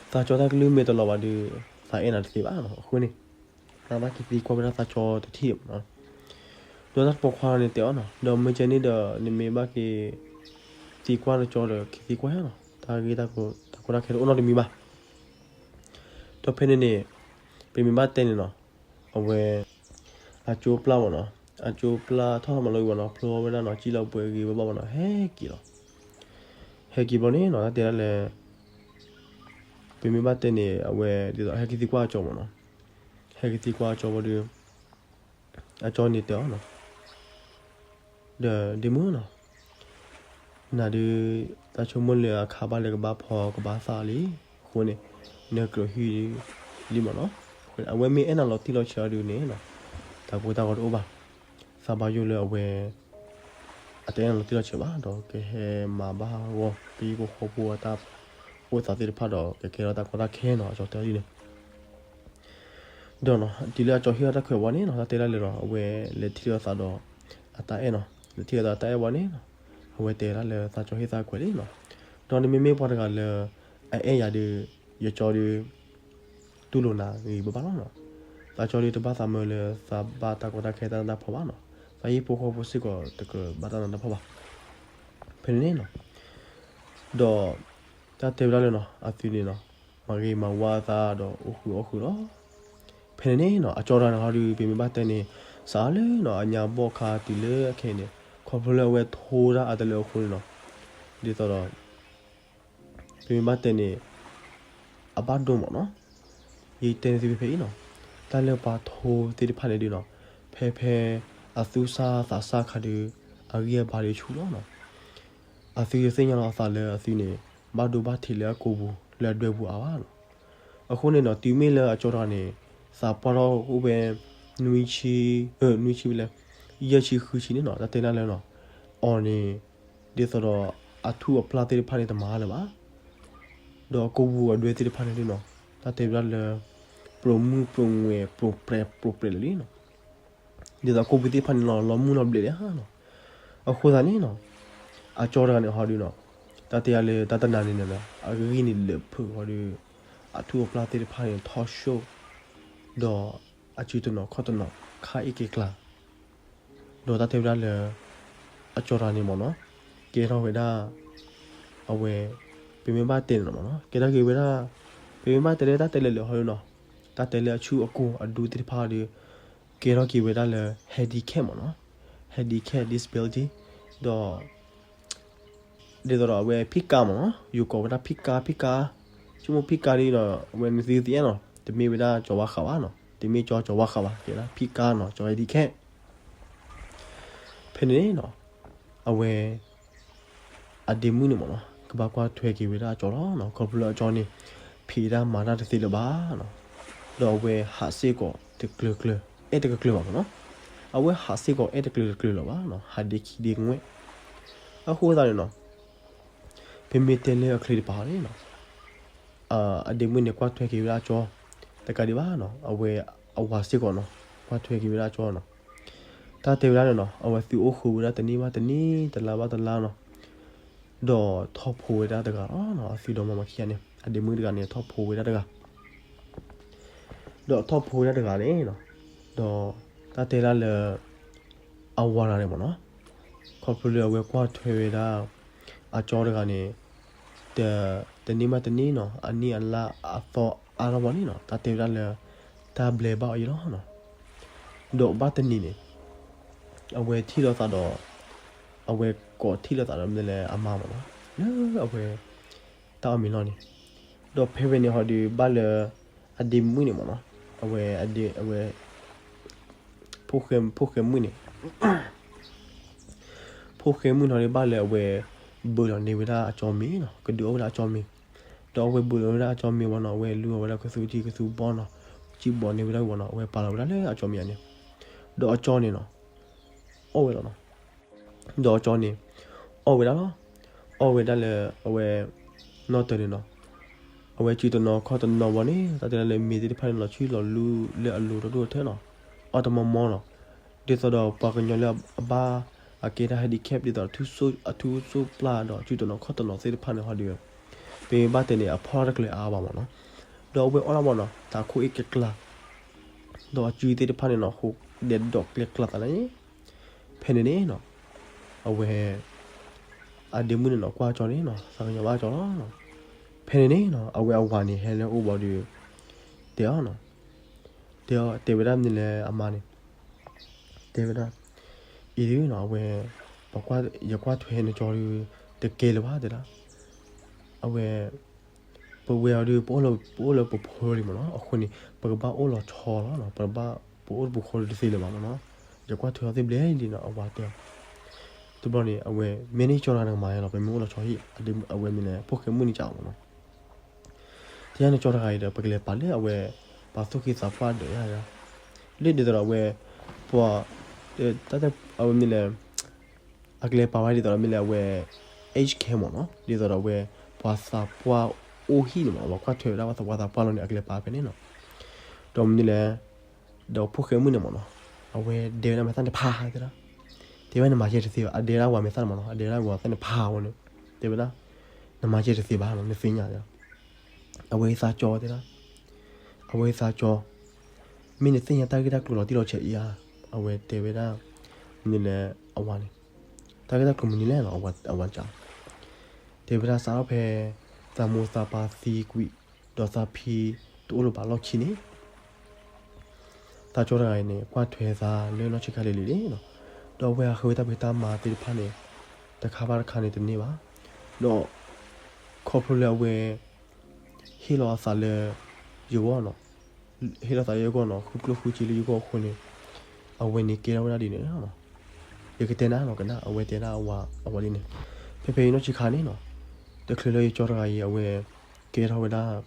ကၠီတၢ်ကလုၢ်မ့ၢ်တလီၤဘၣ်ဒီး သးအဲၣ်နၤတသ့ဘၣ်နီၤ. အဃိန့ၣ် သးဘၣ်က့ၤသံကွၢ်ဝဲဒၣ်သးကၠီတထံၣ်မ့ၢ်နီၤ. ဒီးတၢ်ပိာ်ခွါန့ၣ်တဲအီၤနီၤ ဒီးမ့ၢ်ကဲန့ၣ်ဒီး နမ့ၢ်ဘၣ်က့ၤသံကွၢ်သးကၠီဒီး က့ၤသံကွၢ်ယါနီၤ. တၢ်ဂ့ၢ်တၢ်ကျိၤ တၢ်ကီတၢ်ခဲတအိၣ်နီတမံၤဘၣ်. ဒီးဖဲန့ၣ်န့ၣ် ပမ့ၢ်ဘၣ်တဲန့ၣ်နီၤ, အဝဲ အကၠိပျၢ်မ့ၢ်နီၤ, အကၠိပျၢ်ထီၣ်မၤလိဝံၤဘၣ်နီၤ, ဖျိဝဲဒၣ်နီၤ, ကံၣ်လီၤပှဲၤဂ့ၤဝဲဘၣ်မ့ၢ်နီၤ, ဟဲက့ၤလီၤ. ဟဲက့ၤဘျီန့ၣ်နီၤ, တၢ်တဲဒၣ်လၢ ပမ့ၢ်ဘၣ်တဲန့ၣ် အဝဲဒ်သိးဟဲက့ၤသံကွၢ်အကၠိမ့ၢ်နီၤ, ဟဲက့ၤသံကွၢ်အကၠိဘျီဒီး အကၠိန့ၣ်တဲအီၤနီၤ, ဒီးဒ့မုၣ်နီၤ, နၤဒုး တၢ်ဆိကမိၣ်လၢအခါဘၣ်လၢကဘၣ်ဖီကဘၣ်သၣ်လံ, အဃိန့ၣ် နကြၢးဟံးလံမ့ၢ်နီၤ. အဝဲမ့ၢ်အဲၣ်နၤလီၤတံၢ်လီၤဆဲးအီၤဒုးန့ၣ်နီၤ, တၢ်ကိၢ်တၢ်ဂီၤတအိၣ်ဘၣ်. သးဘၣ်ယိၣ်လၢအဝဲ အတအဲၣ်နၤလီၤတံၢ်လီၤဆဲးဘၣ်, ဒီးကဟဲမၤဘၣ်ဂီၢ် ပဟံၣ်ဖိဃီဖိအတၢ်အိၣ်သးသ့ၣ်တဖၣ်ဒီး ကကဲထီၣ်တၢ်ကီတၢ်ခဲနီၤ, အကၠိတဲဒ်န့ၣ် ဒီးနီၤ, တုၤလၢအကၠိဟ့ၣ်ထီၣ်တၢ်ခွဲးဝဲန့ၣ်နီၤ, တၢ်တဲဒၣ်လၢနီၤ, အဝဲလဲၤထံၣ်လိာ်သးဒီး အတၢ်အဲၣ်နီၤ, လဲၤထံၣ်လိာ်သးတၢ်အဲၣ်ဝဲန့ၣ်နီၤ, အဝဲတဲဒၣ်လၢသးကၠိဟ့ၣ်သးခွဲးလံနီၤ, ဒီးနမ့မ့ၢ်ပှၤတဂၤလၢ အအဲၣ်ယၤဒီး ယကၠိဒီး တူၢ်လိာ်နၤဂ့ၤဘၣ်ဘၣ်လီၤနီၤ. သးကၠိဒီးတဘၣ်သးမၢလၢသးဘၣ်တၢ်ကီတၢ်ခဲတၢ်နးတၢ်ဖှီၣ်ဘၣ်နီၤ, သးဟံၣ်ဖိဃီဖိစ့ၢ်ကီးတကြၢးဘၣ်တၢ်နးတၢ်ဖှီၣ်ဘၣ်. ဖဲန့ၣ်နီၤ, ဒီး တၢ်တဲဝဲဒၣ်လၢနီၤ, အသုန့ၣ်နီၤ, မၤဂ့ၤမၤဝါအသးဒီးအိၣ်ဃုာ်အီၣ်ဃုာ်လီၤ. ဖဲန့ၣ်န့ၣ်နီၤ, အကၠိတဂၤန့ၣ်ဟီဒုး ပမ့ၢ်ဘၣ်တဲန့ၣ် စးလၢနီၤ, အညါဘီၣ်ခါတုၤလၢခဲအံၤန့ၣ်, ခီဖျိလၢအဝဲထိတၢ်အါတလၢအဃိန့ၣ်နီၤ, ဒ်သိးဒီး ပမ့ၢ်ဘၣ်တဲန့ၣ် အဘၣ်ဒိမ့ၢ်နီၤ, ယတဲန့ၢ်သုဖဲဖဲအံၤနီၤ, တၢ်လၢပှၤထိသ့ၣ်တဖၣ်န့ၣ်ဒုးနီၤ, ဖဲဖဲအသူၣ်ဆါသးဆါခါဒုး အဂံၢ်အဘါဒုးဆူၣ်လီၤနီၤ. အသုသ့ၣ်ညါလီၤအသးလၢအသုန့ၣ် ဘၣ်ဒိဘၣ်ထံးလၢအကိာ်ပူၤ လၢအဒွဲပူၤအါဘၣ်နီၤ. အဃိန့ၣ်နီၤ, တုၤမ့ၢ်လၢအကၠိတဂၤန့ၣ် သးပှၢ်ထီၣ်အိၣ်ဝဲ နွံဆံ, နွံဆံဝဲလဲၣ်, ယဲၢ်ဆံဃုဆံန့ၣ်နီၤ, တၢ်တဲဒၣ်လၢနီၤ, အီၤန့ၣ် ဒ်သိးဒီးအထူၣ်အပျၢ်သ့ၣ်တဖၣ်န့ၣ် တမၤလၢၤဘၣ်, ဒီးအကိာ်ပူၤအဒွဲသ့ၣ်တဖၣ်န့ၣ်ဒုးနီၤ, တၢ်တဲဝဲဒၣ်လၢ ပြိာ်မုၣ်ပြိာ်ငွဲၤ ပြိာ်ပြဲးပြိာ်ပြဲးလၢာ်လံနီၤ. ဒ်သိးအကိာ်ပူၤသ့ၣ်တဖၣ်န့ၣ်လီၤ လီၤမုၢ်လီၤဘျဲးလံဧါနီၤ. အဃိသတးန့ၣ်နီၤ, အကၠိတဂၤန့ၣ်ဟီဒုးနီၤ, တၢ်တဲယၤလၢတၢ်တနၤန့ၣ်နီၤ, အဂံၢ်န့ၣ်လၢာ်ဖုးဟီဒုး, အထူၣ်အပျၢ်သ့ၣ်တဖၣ်န့ၣ်ထီၣ်ဆှိၣ်, ဒီးအစုတနီၤခီၣ်တနီၤခါအ့ၣ်က့ၤကျါ ဒီးတၢ်တဲဝဲဒၣ်လၢ အကၠိတဂၤန့ၣ်မ့ၢ်နီၤ, ကဲထီၣ်ဝဲဒၣ် အဝဲ ပမ့ၢ်ဘၣ်တဲန့ၣ်မ့ၢ်နီၤ, ကဲထီၣ်က့ၤဝဲဒၣ် ပမ့ၢ်ဘၣ်တဲလၢတၢ်တဲလၢာ်လၢာ်ဟီဒုးနီၤ, တၢ်တဲလၢအဆူၣ်အကိာ်အဒူသ့ၣ်တဖၣ်ဒီး ကဲထီၣ်က့ၤဝဲဒၣ်လၢ handicap မ့ၢ်နီၤ, handicap disability ဒီး ဒ်သိးဒီးအဝဲဖံးကါမ့ၢ်နီၤ, ယိၤကိးဝဲဒၣ်ဖံးကါ ဖံးကါ, ဆိကမိၣ်ဖံးကါဒ်နီၤ, အဝဲနသုသ့ၣ်ညါနီၤ, တမ့ၢ်ဝဲဒၣ်ကၠိဝါဃးဘၣ်နီၤ, တမ့ၢ်ကၠိကၠိဝါဃးဘၣ်, ကဲဒၣ်ဖံးကါနီၤ, ကၠိ handicap ဖဲန့ၣ်နီၤ, အဝဲ အဒ့မုၣ်န့ၣ်မ့ၢ်နီၤ, ကဘၣ်ကွၢ်ထွဲက့ၤဝဲဒၣ်အကၠိလီၤနီၤ, ခီဖျိလၢအကၠိန့ၣ် ဖံးတၢ်မၤတၢ်တသ့လၢၤဘၣ်နီၤ, ဒီးအဝဲဟးစ့ၢ်ကီးတကျၢၤကျၢၤ, အဲၣ်တကကျၢၤဘၣ်မ့ၢ်နီၤ, အဝဲဟးစ့ၢ်ကီးအဲၣ်တကျၢၤတကျၢၤလၢၤဘၣ်နီၤ, ဟးဒ့ခံဒ့ငွဲၣ်, အဃိသတးန့ၣ်နီၤ ပမ့ၢ်တဲလၢအချ့တပၤန့ၣ်နီၤ, အဒ့မုၣ်န့ၣ် ကွၢ်ထွဲက့ၤဝဲဒၣ်အကၠိ တကးဒံးဘၣ်နီၤ, အဝဲအဝၤစ့ၢ်ကီးနီၤ, ကွၢ်ထွဲက့ၤဝဲဒၣ်အကၠိနီၤ, တၢ်တဲဝဲဒၣ်န့ၣ်နီၤ, အဝဲသုအိၣ်ဃုာ်ဝဲဒၣ်တနံၣ်ဘၣ်တနံၣ် တလါဘၣ်တလါနီၤ, ဒီးထီၣ်ဖိးဝဲဒၣ်တဂၤလီၤနီၤ, အသုဒီမါဝၤခံဂၤန့ၣ် အဒ့မုၣ်တဂၤန့ၣ် ထီၣ်ဖိးဝဲဒၣ်တဂၤ ဒီးထီၣ်ဖိးဝဲဒၣ်တဂၤန့ၣ်နီၤ, ဒီးတၢ်တဲဒၣ်လၢ အဝၤတဂၤန့ၣ်မ့ၢ်နီၤ, ခီဖျိလၢအဝဲကွၢ်ထွဲဝဲဒၣ် အကၠီတဂၤန့ၣ် တ တနံၣ်ဘၣ်တနံၣ်နီၤ, အနံၣ်အလါအသီအါထီၣ်ဘၣ်န့ၣ်နီၤ, တၢ်တဲဝဲဒၣ်လၢ တၢ်ဘျဲးဘၣ်အီၤယဲလီၤနီၤ, ဒီးဘၣ်တနံၤန့ၣ် အဝဲထံၣ်လိာ်သးဒီး အဝဲကိးထံၣ်လိာ်သးဒီးမနုၤလဲၣ်အမါမ့ၢ်နီၤ, လၢအဝဲ တၢ်အီၣ်မ့ၤလီၢ်န့ၣ်, ဒီးဖဲဝဲန့ၣ်ဟီဒီးဘၣ်လၢ အဒ့မုၣ်န့ၣ်မ့ၢ်နီၤ, အဝဲ အဒ့ အဝဲ ဖိၣ်ဃဲ ဖိၣ်ဃဲမုၣ်န့ၣ် ဖိၣ်ဃဲမုၣ်နီၤဒီးဘၣ်လၢအဝဲ ဘုးလီၤန့ၢ်ဝဲဒၣ်အကၠီမ့ၤနီၤ, ကဒုးအီၣ်ဝဲဒၣ်အကၠီမ့ၤ, ဒီးအဝဲဘုးလီၤဝဲဒၣ်အကၠီမ့ၤဝံၤနီၤ, အဝဲလူၤအီၣ်ဝဲဒၣ်ကသူထံကသူဘီနီၤ, စံၣ်ဘီန့ၢ်ဝဲဒၣ်ဝံၤနီၤ, အဝဲပာ်လီၤဝဲဒၣ်လၢအကၠီမ့ၤန့ၣ်, ဒီးအကၠီန့ၣ်နီၤ အီၣ်ဝဲလီၤနီၤ, ဒီးအကၠီန့ၣ် အီၣ်ဝဲဒၣ်လီၤ, အီၣ်ဝဲဒၣ်လၢအဝဲ နီၢ်တၢၤန့ၣ်နီၤ, အဝဲစုတနီၤခီၣ်တနီၤဝံၤန့ၣ် တၢ်တဲဒၣ်လၢမ့ၤသ့ၣ်တဖၣ်န့ၣ် လီၤဆံၣ်လီၤလူလၢအလိၤတဒိၣ်ထဲနီၤ, အီၣ်တမီမီနီၤ, ဒ်သိးဒီးပှၤကညီလၢအဘၣ်အကဲတၢ် handicap ဒ်သိး အထူၣ်စိၣ်ပျၢ်ဒီး စုတနီၤခီၣ်တနီၤသ့ၣ်တဖၣ်န့ၣ်ဟီဒီး ပမ့ၢ်ဘၣ်တဲန့ၣ် အဖီၣ်တၢ်တကျၢၤအါဘၣ်မ့ၢ်နီၤ, ဒီးအဝဲအီၣ်ဒၣ်မ့ၢ်နီၤ တၢ်ခိၣ်အ့ၣ်ကျဲကျါ ဒီးအစုသ့ၣ်တဖၣ်န့ၣ်နီၤ ဃိဒဲးဒီးကျဲကျါသးန့ၣ်, ဖဲန့ၣ်န့ၣ်နီၤ အဝဲ အဒ့မုၣ်န့ၣ်နီၤ ကွၢ်ကၠီန့ၣ်နီၤ သးကညီၤဘၣ်ကၠီလီၤ, ဖဲန့ၣ်န့ၣ်နီၤ အဝဲအဝၤန့ၣ် ဟဲလၢအအိၣ်ဘၣ်ဒီး တဲအီၤနီၤ, တဲဝဲဒၣ်မနုၤလဲၣ်အမါန့ၣ်, တဲဝဲဒၣ်, အံၤဒုနီၤ အဝဲ, ယကွၢ်ထွဲနကၠီဒုး, တကဲလၢၤဘၣ်တဲဒၣ်, အဝဲ, ပဝဲအီၤဒုး ပအိၣ်လၢပဖိလံမ့ၢ်နီၤ, အဃိန့ၣ် ပကဘၣ်အိၣ်လီၤဆီလီၤ, ပကဘၣ်, ပအိၣ်တပူၤဃီဒုးတသ့လၢၤဘၣ်မ့ၢ်နီၤ, ယကွၢ်ထွဲအီၤသ့ဘျဲၣ်လံနီၤ အဝၤတဲအီၤ, တဘျီန့ၣ် အဝဲ, မ့ၢ်န့ၣ်ကၠီတဂၤန့ၣ်ကမၤယါလီၤ, ပမ့ၢ်အိၣ်လီၤဆီဟံၣ်, အဝဲမ့ၢ်လဲၣ် ဖိၣ်ဃဲမုၣ်န့ၣ်ကးမ့ၢ်နီၤ တဲယါန့ၣ်ကၠီတဂၤအံၤဒီး ပကလဲၤပာ်လၢအဝဲ, ပှၤသူၣ်က့သးပှၢ်ဒီးယါ, လၢဒ်သိးဒီးအဝဲ, ပှၤ, တၢ်တဲအဝဲမ့ၢ်လဲၣ်, အကလဲၤပာ်ဝဲဒ်သိးဒီးမ့ၢ်လဲၣ်အဝဲ, aged care မ့ၢ်နီၤ, ဒ်သိးဒီးအဝဲ, ပှၤသးပှၢ်အိၣ်ဟံၣ်န့ၣ်မ့ၢ်နီၤ, ပှၤကွၢ်ထွဲဝဲဒၣ်ပှၤသးပှၢ်လီၤန့ၣ် အကလဲၤပာ်ဖဲန့ၣ်နီၤ, ဒီးမနုၤလဲၣ် ဒီးဖိၣ်ဃဲမုၣ်န့ၣ်မ့ၢ်နီၤ, အဝဲဒဲဝဲဒၣ်မဲာ်သၣ်န့ၣ်ဖးတဲဒၣ်, တဲဝဲနမၤယဲတသ့ဘၣ်, အဒဲဒၣ်ဝဲမဲာ်သၣ်န့ၣ်မ့ၢ်နီၤ, အဒဲဒၣ်ဝဲမဲာ်သၣ်န့ၣ်ဖးဝဲန့ၣ်, တဲဝဲဒၣ်, နမၤယဲတသ့ဘၣ်နီၤ, နသ့ၣ်ညါတဲဒၣ်, အဝဲသးကၠီတဲဒၣ်, အဝဲသးကၠီ, မ့ၢ်နသ့ၣ်ညါတၢ်ဂ့ၢ်တၢ်ကျိၤလီၤတံၢ်လီၤဆဲးအံၤဧါ, အဝဲတဲဝဲဒၣ်, မနုၤလဲၣ်အဝၤန့ၣ်, တၢ်ဂ့ၢ်တၢ်ကျိၤမနုၤလဲၣ်နီၤ, အဝၤကး တဲဝဲဒၣ်စးထီၣ်ဖဲ, သးမိၢ်သးပၢ်သံကွံာ်, ဒီးသးဖံ, တအိၣ်လၢၤဘၣ်လီၢ်ခံန့ၣ်, သးကၠီတဂၤအံၤန့ၣ် ကွၢ်ထွဲသးလၢနီၢ်ဆံးခါလံၤလံၤန့ၣ်နီၤ, ဒီးအဝဲအဃုတၢ်ဖံးတၢ်မၤသ့ၣ်တဖၣ်န့ၣ်, တခါဘၣ်တခါန့ၣ်တန့ၢ်ဘၣ်, ဒီး, ခီဖျိလၢအဝဲ, ဟ့ၣ်လီၤအသးလၢ, ယဂီၢ်နီၤ, ဟ့ၣ်လီၤသးလၢယဂီၢ်နီၤ, ဃုကျိၣ်ဃုစ့လၢယဂီၢ်အဃိန့ၣ်, အဝဲန့ၣ်ကဲထီၣ်ဝဲဒၣ်ဒ်န့ၣ်လီၤ, ယကတဲနၤနီၤကနၣ် အဝဲတဲဒၣ်အဝၤဒ်န့ၣ်, ဖဲဖဲအံၤနီၢ်ဆံးခါန့ၣ်နီၤ, တချုးလၢယကၠီတဂၤအံၤအဝဲ, ကဲထီၣ်ဝဲဒၣ်,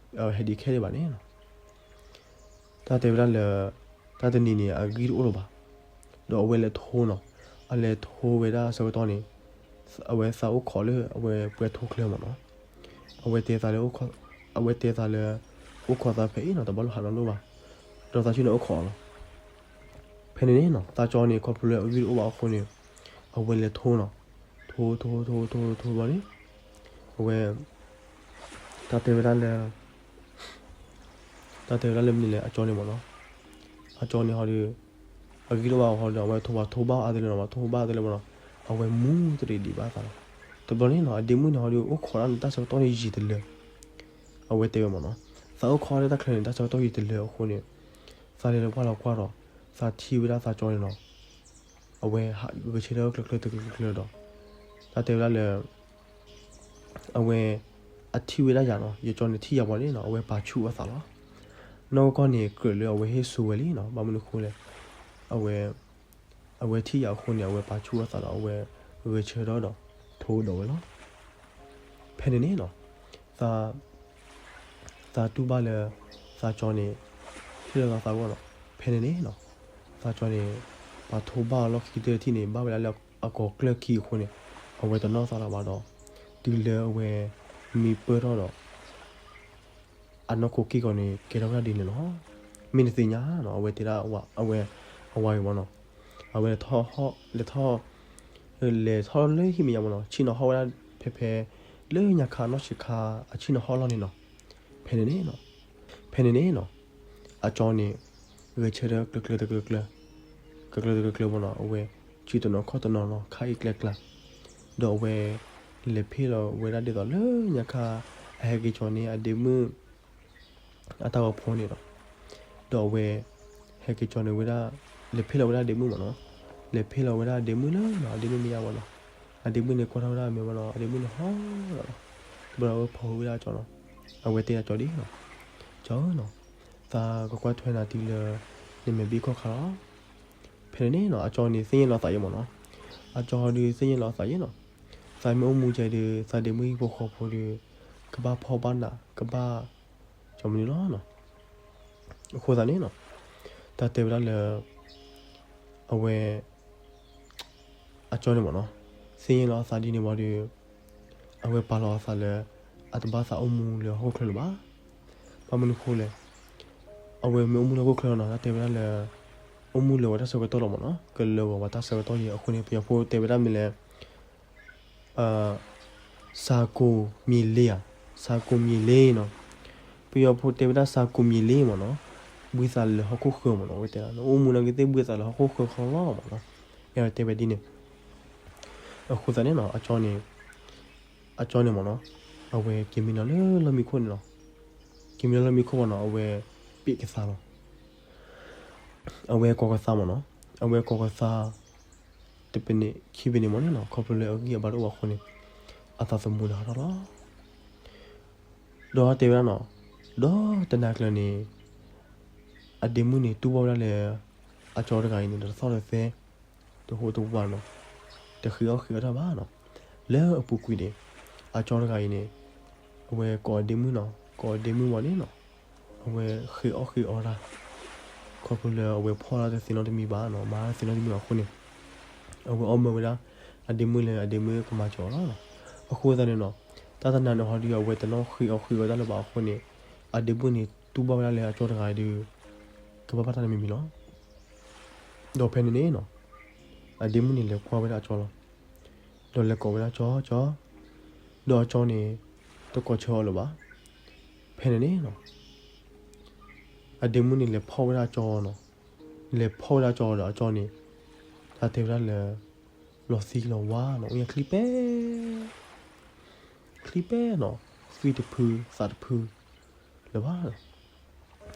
ဟဲဒံးခဲဒံးဘၣ်န့ၣ်နီၤ တၢ်တဲဝဲဒၣ်လၢ, တၢ်တနံၤန့ၣ် အဂံၢ်တအိၣ်လၢၤဘၣ်, ဒီးအဝဲလဲၤထိနီၤ, အလဲၤထိဝဲဒၣ်ဆၢကတီၢ်န့ၣ်, အဝဲသးအိၣ်ခိးလၢအဝဲပှဲၤထိချၢမ့ၢ်နီၤ, အဝဲတဲသးလၢ, အဝဲတဲသးလၢ, အိၣ်ခိးသးဖဲအံၤနီၤ တဘၣ်လိၣ်ဟးနီတဘျီဘၣ်, ဒီးသးဆူန့ၣ်အိၣ်ခိးအီၤလီၤ. ဖဲန့ၣ်န့ၣ်နီၤ သးကၠီန့ၣ် ခီဖျိလၢအဂံၢ်တအိၣ်ဘၣ်အဃိန့ၣ်, အဝဲလဲၤထိနီၤ, ထိထိထိထိထိဘျီန့ၣ်, အဝဲ တၢ်တဲဝဲဒၣ်လၢ, တၢ်တဲဝဲဒၣ်လၢမနုၤလဲၣ် အကၠီန့ၣ်မ့ၢ်နီၤ, အကၠီန့ၣ်ဟီဒီး, အဂံၢ်တအိၣ်ဘၣ်အဃိဒီး အဝဲထိဘၣ်ထိဘၣ်အါတလၢနီၤ ဘၣ်ထိဘၣ်အါတလၢမ့ၢ်နီၤ, အဝဲမူတရံးဒံးဘၣ်သးလီၤ. တဘျီန့ၣ်နီၤ အဒ့မုၣ်န့ၣ်ဟီဒီး အိၣ်ခိးဒၣ်န့ၣ်တၢ်ဆၢကတီၢ်န့ၣ်ယံာ်တလၢ, အဝဲတဲဝဲမ့ၢ်နီၤ, သးအိၣ်ခိးဒၣ်တၢ်ချၢန့ၣ် တၢ်ဆၢကတီၢ်ယံာ်တလၢအဃိန့ၣ်, သးလဲၤလၢပှၢ်လီၤကွၢ်ဒီး, သးထံၣ်ဝဲဒၣ်သးကၠီန့ၣ်နီၤ အဝဲဟးဂဲၤဆၢထၢၣ်ကျၢၤကျၢၤတကျၢၤကျၢၤဒီး, တၢ်တဲဝဲဒၣ်လၢ အဝဲ, အထံၣ်ဝဲဒၣ်ယၤနီၤ ယကၠီန့ၣ်ထံၣ်ယၤဘၣ်န့ၣ်နီၤ အဝဲပာ်ဆူၣ်အသးလီၤ. နီၢ်ကီၢ်န့ၣ်ကြၢးလၢအဝဲဟ့ၣ်ဆူၣ်ဝဲလံနီၤ ဘၣ်မနုၤအဃိလဲၣ်, အဝဲ, အဝဲထံၣ်ယၤအဃိန့ၣ် အဝဲပာ်ဆူၣ်အသးဒီးအဝဲ, ဂဲၤဆၢထၢၣ်ဒီး, ထိဒီးဝဲလီၤ. ဖဲန့ၣ်န့ၣ်နီၤ, သး သးတူၢ်ဘၣ်လၢ, သးကၠီန့ၣ်, ဟ့ၣ်လီၤသးသးဂီၢ်နီၤ, ဖဲန့ၣ်န့ၣ်နီၤ, သးကၠီန့ၣ်, ပာ်ထိဘၣ်အီၤလီၢ်ခံကတၢၢ်တထံၣ်န့ၣ် ဘၣ်ဝဲဒၣ်လၢအကိးကျၢၢ်ခံအဃိန့ၣ်, အဝဲတနီၣ်သးလၢၤဘၣ်ဒီး, တုၤလၢအဝဲ, မံပၢၢ်ထီၣ်ဒီး အနီၢ်ခိက့ၢ်ဂီၤန့ၣ် ကဲထီၣ်ဝဲဒၣ်ဒ်န့ၣ်လီၤ. မ့ၢ်နသ့ၣ်ညါနီၤ အဝဲတဲဒၣ်အဝဲ, အဝၤအံၤမ့ၢ်နီၤ, အဝဲလဲၤထီၣ်, လဲၤထီၣ်, လဲၤထီၣ်လၢဟံၣ်မဲာ်ညါမ့ၢ်နီၤ ဆ့ၣ်နီၤဟီၣ်ဝဲဒၣ်ဖဲဖဲ, လၢညါခါနီၢ်ဆံးခါ, အဆ့ၣ်နီၤဟီၣ်လီၢ်န့ၣ်နီၤ, ဖဲန့ၣ်န့ၣ်နီၤ, ဖဲန့ၣ်န့ၣ်နီၤ, အကၠီန့ၣ်, ဂဲၤဆၢထၢၣ်ကျၢၤကျၢၤတကျၢၤကျၢၤ, ကျၢၤကျၢၤတကျၢၤကျၢၤမ့ၢ်နီၤ အဝဲ, စုတနီၤခီၣ်တနီၤနီၤ ခါအံၤကျဲကျါ, ဒီးအဝဲ, လဲၤဖ့ၣ်လီၤဝဲဒၣ်ဒ်သိးလၢညါခါ, အဟဲက့ၤကၠီန့ၣ်အဒ့မုၣ် အတၢ်ဂီၤဖိန့ၣ်လီၤ. ဒီးအဝဲ, ဟဲက့ၤကၠီန့ၣ်ဝဲဒၣ်, လဲၤဖ့ၣ်လီၤဝဲဒၣ်ဒ့မုၣ်မ့ၢ်နီၤ, လဲၤဖ့ၣ်လီၤဝဲဒၣ်အဒ့မုၣ်လၢနီၤ အဒ့မုၣ်မ့ၢ်ယါမ့ၢ်နီၤ, အဒ့မုၣ်န့ၣ်ကွၢ်ထီၣ်ဝဲဒၣ်အမဲာ်မ့ၢ်နီၤ အဒ့မုၣ်န့ၣ်ဟီၣ်လီၤလီၤ, တဘျီဒီးအဝဲဖိးဝဲဒၣ်ကၠီနီၤ, အဝဲတဲဒၣ်ကၠီဒ်နီၤ, ကၠီဧၢနီၤ, သးကကွၢ်ထွဲနၤတုၤလၢ, နမဲာ်ဘံၣ်ခီၣ်ခါလီၤ. ဖဲန့ၣ်န့ၣ်နီၤ အကၠီန့ၣ်သ့ၣ်ညါလီၤသးယဲမ့ၢ်နီၤ, အကၠီဒုးသ့ၣ်ညါလီၤသးယဲနီၤ, သးမ့ၢ်အိၣ်မူကဲဒုး သးဒ့မုၣ်ဟံၣ်ဖိဃီဖိဒီး, ကဘၣ်ဖီၣ်ဘၣ်နး ကဘၣ်, ကၠီမနုၤလီၤနီၤ, အဃိသတးန့ၣ်နီၤ, တၢ်တဲဝဲဒၣ်လၢ, အဝဲ အကၠီန့ၣ်မ့ၢ်နီၤ, သ့ၣ်ညါလီၤအသးဒ်န့ၣ်ဝံၤဒီး, အဝဲပာ်လီၤအသးလၢ, အတဘၣ်သးအိၣ်မူလၢဟီၣ်ခိၣ်ချၢလၢၤဘၣ်. ဘၣ်မနုၤဃိလဲၣ်, အဝဲမ့ၢ်အိၣ်မူလၢဟီၣ်ခိၣ်ချၢနီၤ တၢ်တဲဝဲဒၣ်လၢ, အိၣ်မူလၢၤဝဲတၢ်ဆၢကတီၢ်လီၤမ့ၢ်နီၤ, ကလၢၤဂီၤဝဲတၢ်ဆၢကတီၢ်အံၤအဃိန့ၣ် ပယီၤဖိတဲဝဲဒၣ်မ့ၢ်လၢ စၤကိၤမံၤလ့ဧါ, စၤကိၤမံၤလ့နီၤ, ပယီၤဖိတဲဝဲဒၣ်စၤကိၤမံၤလ့မ့ၢ်နီၤ, ဘှံးသးလၢဟီၣ်ခိၣ်ဃၢၤမ့ၢ်နီၤ, အဝဲတဲဒၣ် နအိၣ်မူနာ်က့သ့ၣ်ဘှံးသးလၢဟီၣ်ခိၣ်ဃၢၤဃီလီၤမ့ၢ်နီၤ, အဲၣ်ဒိးတဲဝဲဒ်န့ၣ်, အဃိသတးန့ၣ်နီၤ, အကၠီန့ၣ်မ့ၢ်နီၤ, အဝဲက့ၤမံနီၤလၢလီၢ်မံခိၣ်န့ၣ်နီၤ, က့ၤမံနီၤလၢလီၢ်မံခိၣ်မ့ၢ်နီၤ အဝဲ, ပ့ၢ်ကသးလီၤ, အဝဲကိးကသါမ့ၢ်နီၤ, အဝဲကိးကသါ တပနံးခံပနံးမ့ၢ်န့ၣ်နီၤ, ခီဖျိလၢအဂံၢ်အဘါတအိၣ်ဘၣ်အဃိန့ၣ် အသးသမူလၢဟးထီၣ်လီၤ. ဒီးတဲဝဲဒၣ်နီၤ, ဒီးတနၤကျၢၤန့ၣ် အဒ့မုၣ်န့ၣ်တူၢ်ဘၣ်ဝဲဒၣ်လၢ အကၠီတဂၤအံၤန့ၣ် ဒီးတသီၣ်ဒီးသဲ တဟိတဝးနီၤ, တဃ့အီၣ်ဃ့အီတၢ်ဘၣ်နီၤ. လၢအပူၤကွံာ်န့ၣ် အကၠီတဂၤအံၤန့ၣ် အဝဲကိးအဒ့မုၣ်နီၤ, ကိးအဒ့မုၣ်ဝံၤန့ၣ်နီၤ, အဝဲဃ့အီၣ်ဃ့အီတၢ် ခီဖျိလၢအဝဲဖှီၣ်တၢ်တသ့နီတမံၤဘၣ်နီၤ, မၤတၢ်တသ့နီတမံၤဘၣ်အဃိန့ၣ် အဝဲအီၣ်မၢဝဲဒၣ် အဒ့မုၣ်လၢအဒ့မုၣ်ကမၤစၢၤအီၤလီၤ. အဃိသတးန့ၣ်နီၤ, တၢ်တနၤန့ၣ်ဟီဒုး အဝဲတနီၣ်ဃ့အီၣ်ဃ့အီတၢ်လၢၤဘၣ်အဃိန့ၣ် အဒ့မုၣ်န့ၣ်တူၢ်ဘၣ်ဝဲဒၣ်လၢအကၠီတဂၤအံၤဒုး ကဘၣ်ဘၣ်တၢ်တမံၤမံၤလီၤ. ဒီးဖဲန့ၣ်န့ၣ်နီၤ, အဒ့မုၣ်န့ၣ်လဲၤကွၢ်ဝဲဒၣ်အကၠီလီၤ. ဒီးလဲၤကိးဝဲဒၣ်ကၠီ, ကၠီ, ဒီးအကၠီန့ၣ် တကိးဆၢအီၤလၢၤဘၣ်. ဖဲန့ၣ်န့ၣ်နီၤ, အဒ့မုၣ်န့ၣ်လဲၤဖီၣ်ဝဲဒၣ်အကၠီနီၤ, လဲၤဖီၣ်ဝဲဒၣ်အကၠီဒီးအကၠီန့ၣ် တၢ်တဲဝဲဒၣ်လၢ လီၤသံလီၤဝါနီၤ, အိၣ်ညါချံပဲ ချံပဲနီၤ, သွံၣ်တဖု သးတဖု လၢၤဘၣ်.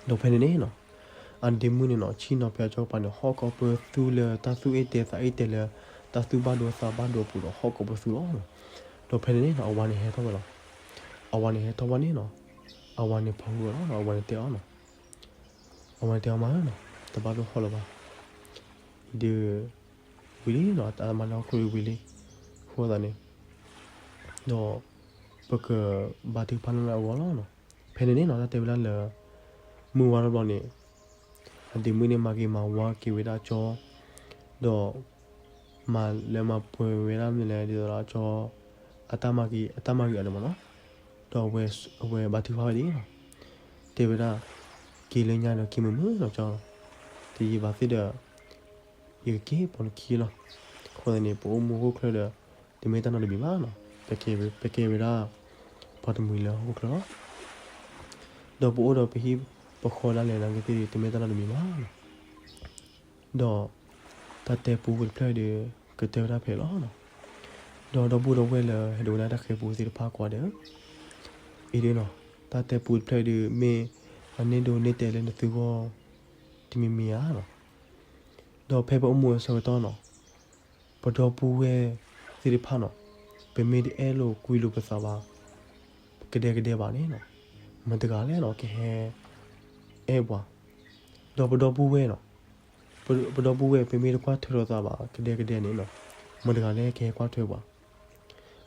ဒီးဖဲန့ၣ်န့ၣ်နီၤ, အဒ့မုၣ်န့ၣ်နီၤ ဆ့ၣ်နီၤဖဲအကၠီကပၤန့ၣ် ဟီၣ်ကိးပသူလၢတၢ်သူၣ်အ့ၣ်တဲသးအ့ၣ်တဲလၢ တၢ်သူၣ်ဘၣ်ဒိသးဘၣ်ဒိအပူၤဒီးဟီၣ်ကိးပသူလီၤ. ဒီးဖဲန့ၣ်န့ၣ်နီၤ အဝၤန့ၣ်ဟဲထီၣ်ဝဲလီၤ. အဝၤန့ၣ်ဟဲထီၣ်ဝဲန့ၣ်နီၤ, အဝၤန့ၣ်ဖီၣ်ဃုာ်အီၤလီၤ, အဝၤန့ၣ်တဲအီၤနီၤ, အဝၤန့ၣ်တဲအီၤမးနီၤ, တဘၣ်ဒိဟီၣ်လၢၤဘၣ်, အံၤဒုး ဝံၤလံနီၤ, တၢ်မၤလၢဟီၣ်ခိၣ်ဒုးဝံၤလံ, အဃိသတးန့ၣ် ဒီး ပကဘါထုကဖၣ်န့ၢ်လၢအဂီၢ်လီၤ. ဖဲန့ၣ်န့ၣ်နီၤ တၢ်တဲဝဲဒၣ်လၢ မုၢ်ဝါထီၣ်ဘျီန့ၣ် အဒ့မုၣ်န့ၣ် မၤဂ့ၤမၤဝါက့ၤဝဲဒၣ်ကၠီ, ဒီး မၤလၢမၤပှဲၤဝဲဒၣ်မနုၤလဲၣ် ဒ်သိးဒီးကၠီ အတၢ်မၤဂ့ၤ အတၢ်မၤဂ့ၤအီၤန့ၣ်မ့ၢ်နီၤ, ဒီးအဝဲဘါထုကဖၣ်ဝဲဒၣ်နီၤ, တဲဝဲဒၣ် က့ၤလၢညါဒီးက့ၤမုာ်မုာ်နီၤကၠီ, တယံာ်ဘၣ်သ့ၣ်ဒီး ယကက့ၤပိာ်နခံလီၤ. အဃိသတးန့ၣ် ပအိၣ်မူဟီၣ်ခိၣ်ချၢဒီး တမ့ၢ်တၢ်နီတမံၤဘၣ်နီၤ, ပကဲဝဲဒၣ် ပှၤတမှံၤလၢဟီၣ်ခိၣ်ချၢလီၤ. ဒီးပအိၣ်ဒီးပဟံၣ်ပဃီဒၣ်လဲာ်နာ်က့သ့ၣ် တမ့ၢ်တၢ်နီတမံၤဘၣ်နီၤ. ဒီး တၢ်တဲပူဖိတဖျၢၣ်ဒီး ကတၢၢ်ဝဲဒၣ်ဖဲလီၤနီၤ. ဒီးဒီပုၢ်ဒီဝဲၢ်လၢဟဲဒိကနၣ်တၢ်ဃဲၤပူသ့ၣ်တဖၣ်ကိးဂၤဒဲး, အံၤဒုးနီၤ, တၢ်တဲပူတဖျၢၣ်အံၤဒုး မ့ၢ်အန့ၢ်ဒိးန့ၢ်တဲလၢနသုဂီၢ် တမံၤမံၤဧါနီၤ. ဒီးဖဲပအိၣ်မူအဆၢကတီၢ်နီၤ, ပဒီပုၢ်ဝဲၢ်သ့ၣ်တဖၣ်နီၤ, ပမ့ၢ်တအဲၣ်လိာ်ကွံလိာ်ပသးဘၣ် ကဒဲကဒဲဘၣ်န့ၣ်နီၤ, မတၤတဂၤလဲၣ်နီၤ ကဟဲအဲၣ်ပှၤ, ဒီးပဒီပုၢ်ဝဲၢ်နီၤ, ပဒီပုၢ်ဝဲၢ် ပမ့ၢ်တကွၢ်ထွဲလိာ်သးဘၣ် ကဒဲကဒဲန့ၣ်နီၤ, မတၤတဂၤလဲၣ်ကဟဲကွၢ်ထွဲပှၤ.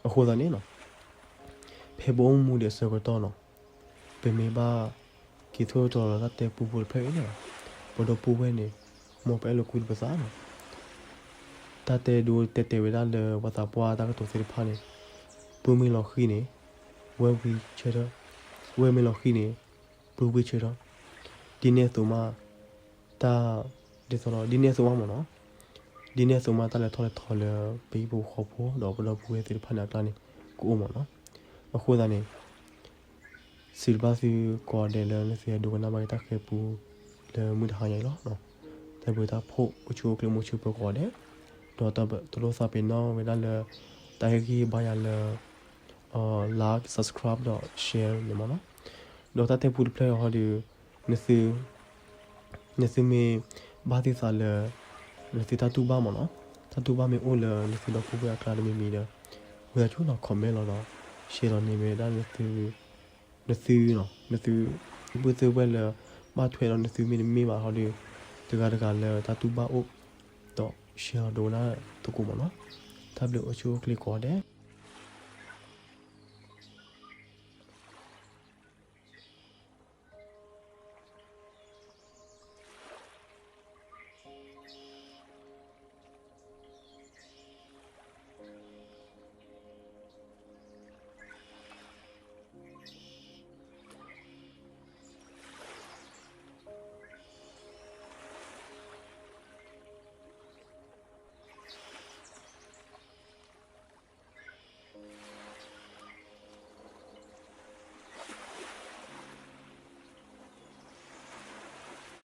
အဃိသတးန့ၣ်နီၤ, ဖဲပအိၣ်မူဒံးအဆၢကတီၢ်နီၤ, ပမ့ၢ်ဘၣ်က့ၤထိၣ်သတြီၤလၢတၢ်တဲပူဖိတဖျၢၣ်အံၤန့ၣ်, ပဒီပုၢ်ဝဲၢ်န့ၣ် မ်ပအဲၣ်လိာ်ကွံလိာ်ပသးနီၤ. တၢ်တဲဒိတဲတဲာ်ဝဲဒၣ်လၢပှၤသးပှၢ်တၢ်ကတိၤသ့ၣ်တဖၣ်န့ၣ်, ပုၢ်မ့ၢ်လီၤဃံၤန့ၣ် ဝဲၢ်ဝံဆၢထၢၣ်, ဝဲၢ်မ့ၢ်လီၤဃံၤန့ၣ် ပုၢ်ဝံဆၢထၢၣ်, ဒ်န့ၣ်အသိးမး တၢ် ဒ်သိးဒီး ဒ်န့ၣ်အသိးမးမ့ၢ်နီၤ, ဒ်န့ၣ်အသိးမး တၢ်လဲၤထီၣ်လဲၤထီလၢ ပဟံၣ်ဖိဃီဖိ ဒီးပဒီပုၢ်ဝဲၢ်သ့ၣ်တဖၣ်န့ၣ်အကျါန့ၣ် ကအိၣ်မ့ၢ်နီၤ. အဃိသတးန့ၣ် စံးဘျုးဘၣ်သုကိးဂၤဒဲးလၢနသုဟဲဒိကနၣ်ဘၣ်က့ၤတၢ်ဃဲၤပူ လၢမုၢ်တဟါညါအံၤလီၤ. တၢ်ဘျုးတၢ်ဖှိၣ် အိၣ်ဆူၣ်အိၣ်ချ့မူဆူၣ်ပၢၤကိးဂၤဒဲး, ဒီးတလိၣ်သးပ့ၤနီၣ်ဝဲဒၣ်လၢ တၢ်ဟ့ၣ်ဂံၢ်ဟ့ၣ်ဘါယၤလၢ like, subscribe ဒီး share န့ၣ်မ့ၢ်နီၤ. ဒီးတၢ်တဲပူတဖျၢၣ်အံၤဟီဒီး နသု နသုမ့ၢ်ဘၣ်သ့ၣ်သးလၢ နသုတၢ်တူၢ်ဘၣ်မ့ၢ်နီၤ, တၢ်တူၢ်ဘၣ်မ့ၢ်အိၣ်လၢနသုဒီပုၢ်ဝဲၢ်အကျါတမံၤမံၤဒီး ဝံသးစူၤနီၤ comment လီၤဒီး share လီၤန့ၢ်ဝဲဒၣ်နသု နသု နသု ပုၢ်ဝဲၢ်သ့ၣ်ဝဲလၢ ဘၣ်ထွဲဒီးနသုမ့တမ့ၢ်ဘၣ်ဟီဒီး တဂၤတဂၤလၢတၢ်တူၢ်ဘၣ်အိၣ် ဒီး share လီၤဒိကနၣ်သကိးမ့ၢ်နီၤ. တၢ်ဘျုးအိၣ်ဆူၣ်အိၣ်ချ့ကိးဂၤဒဲး.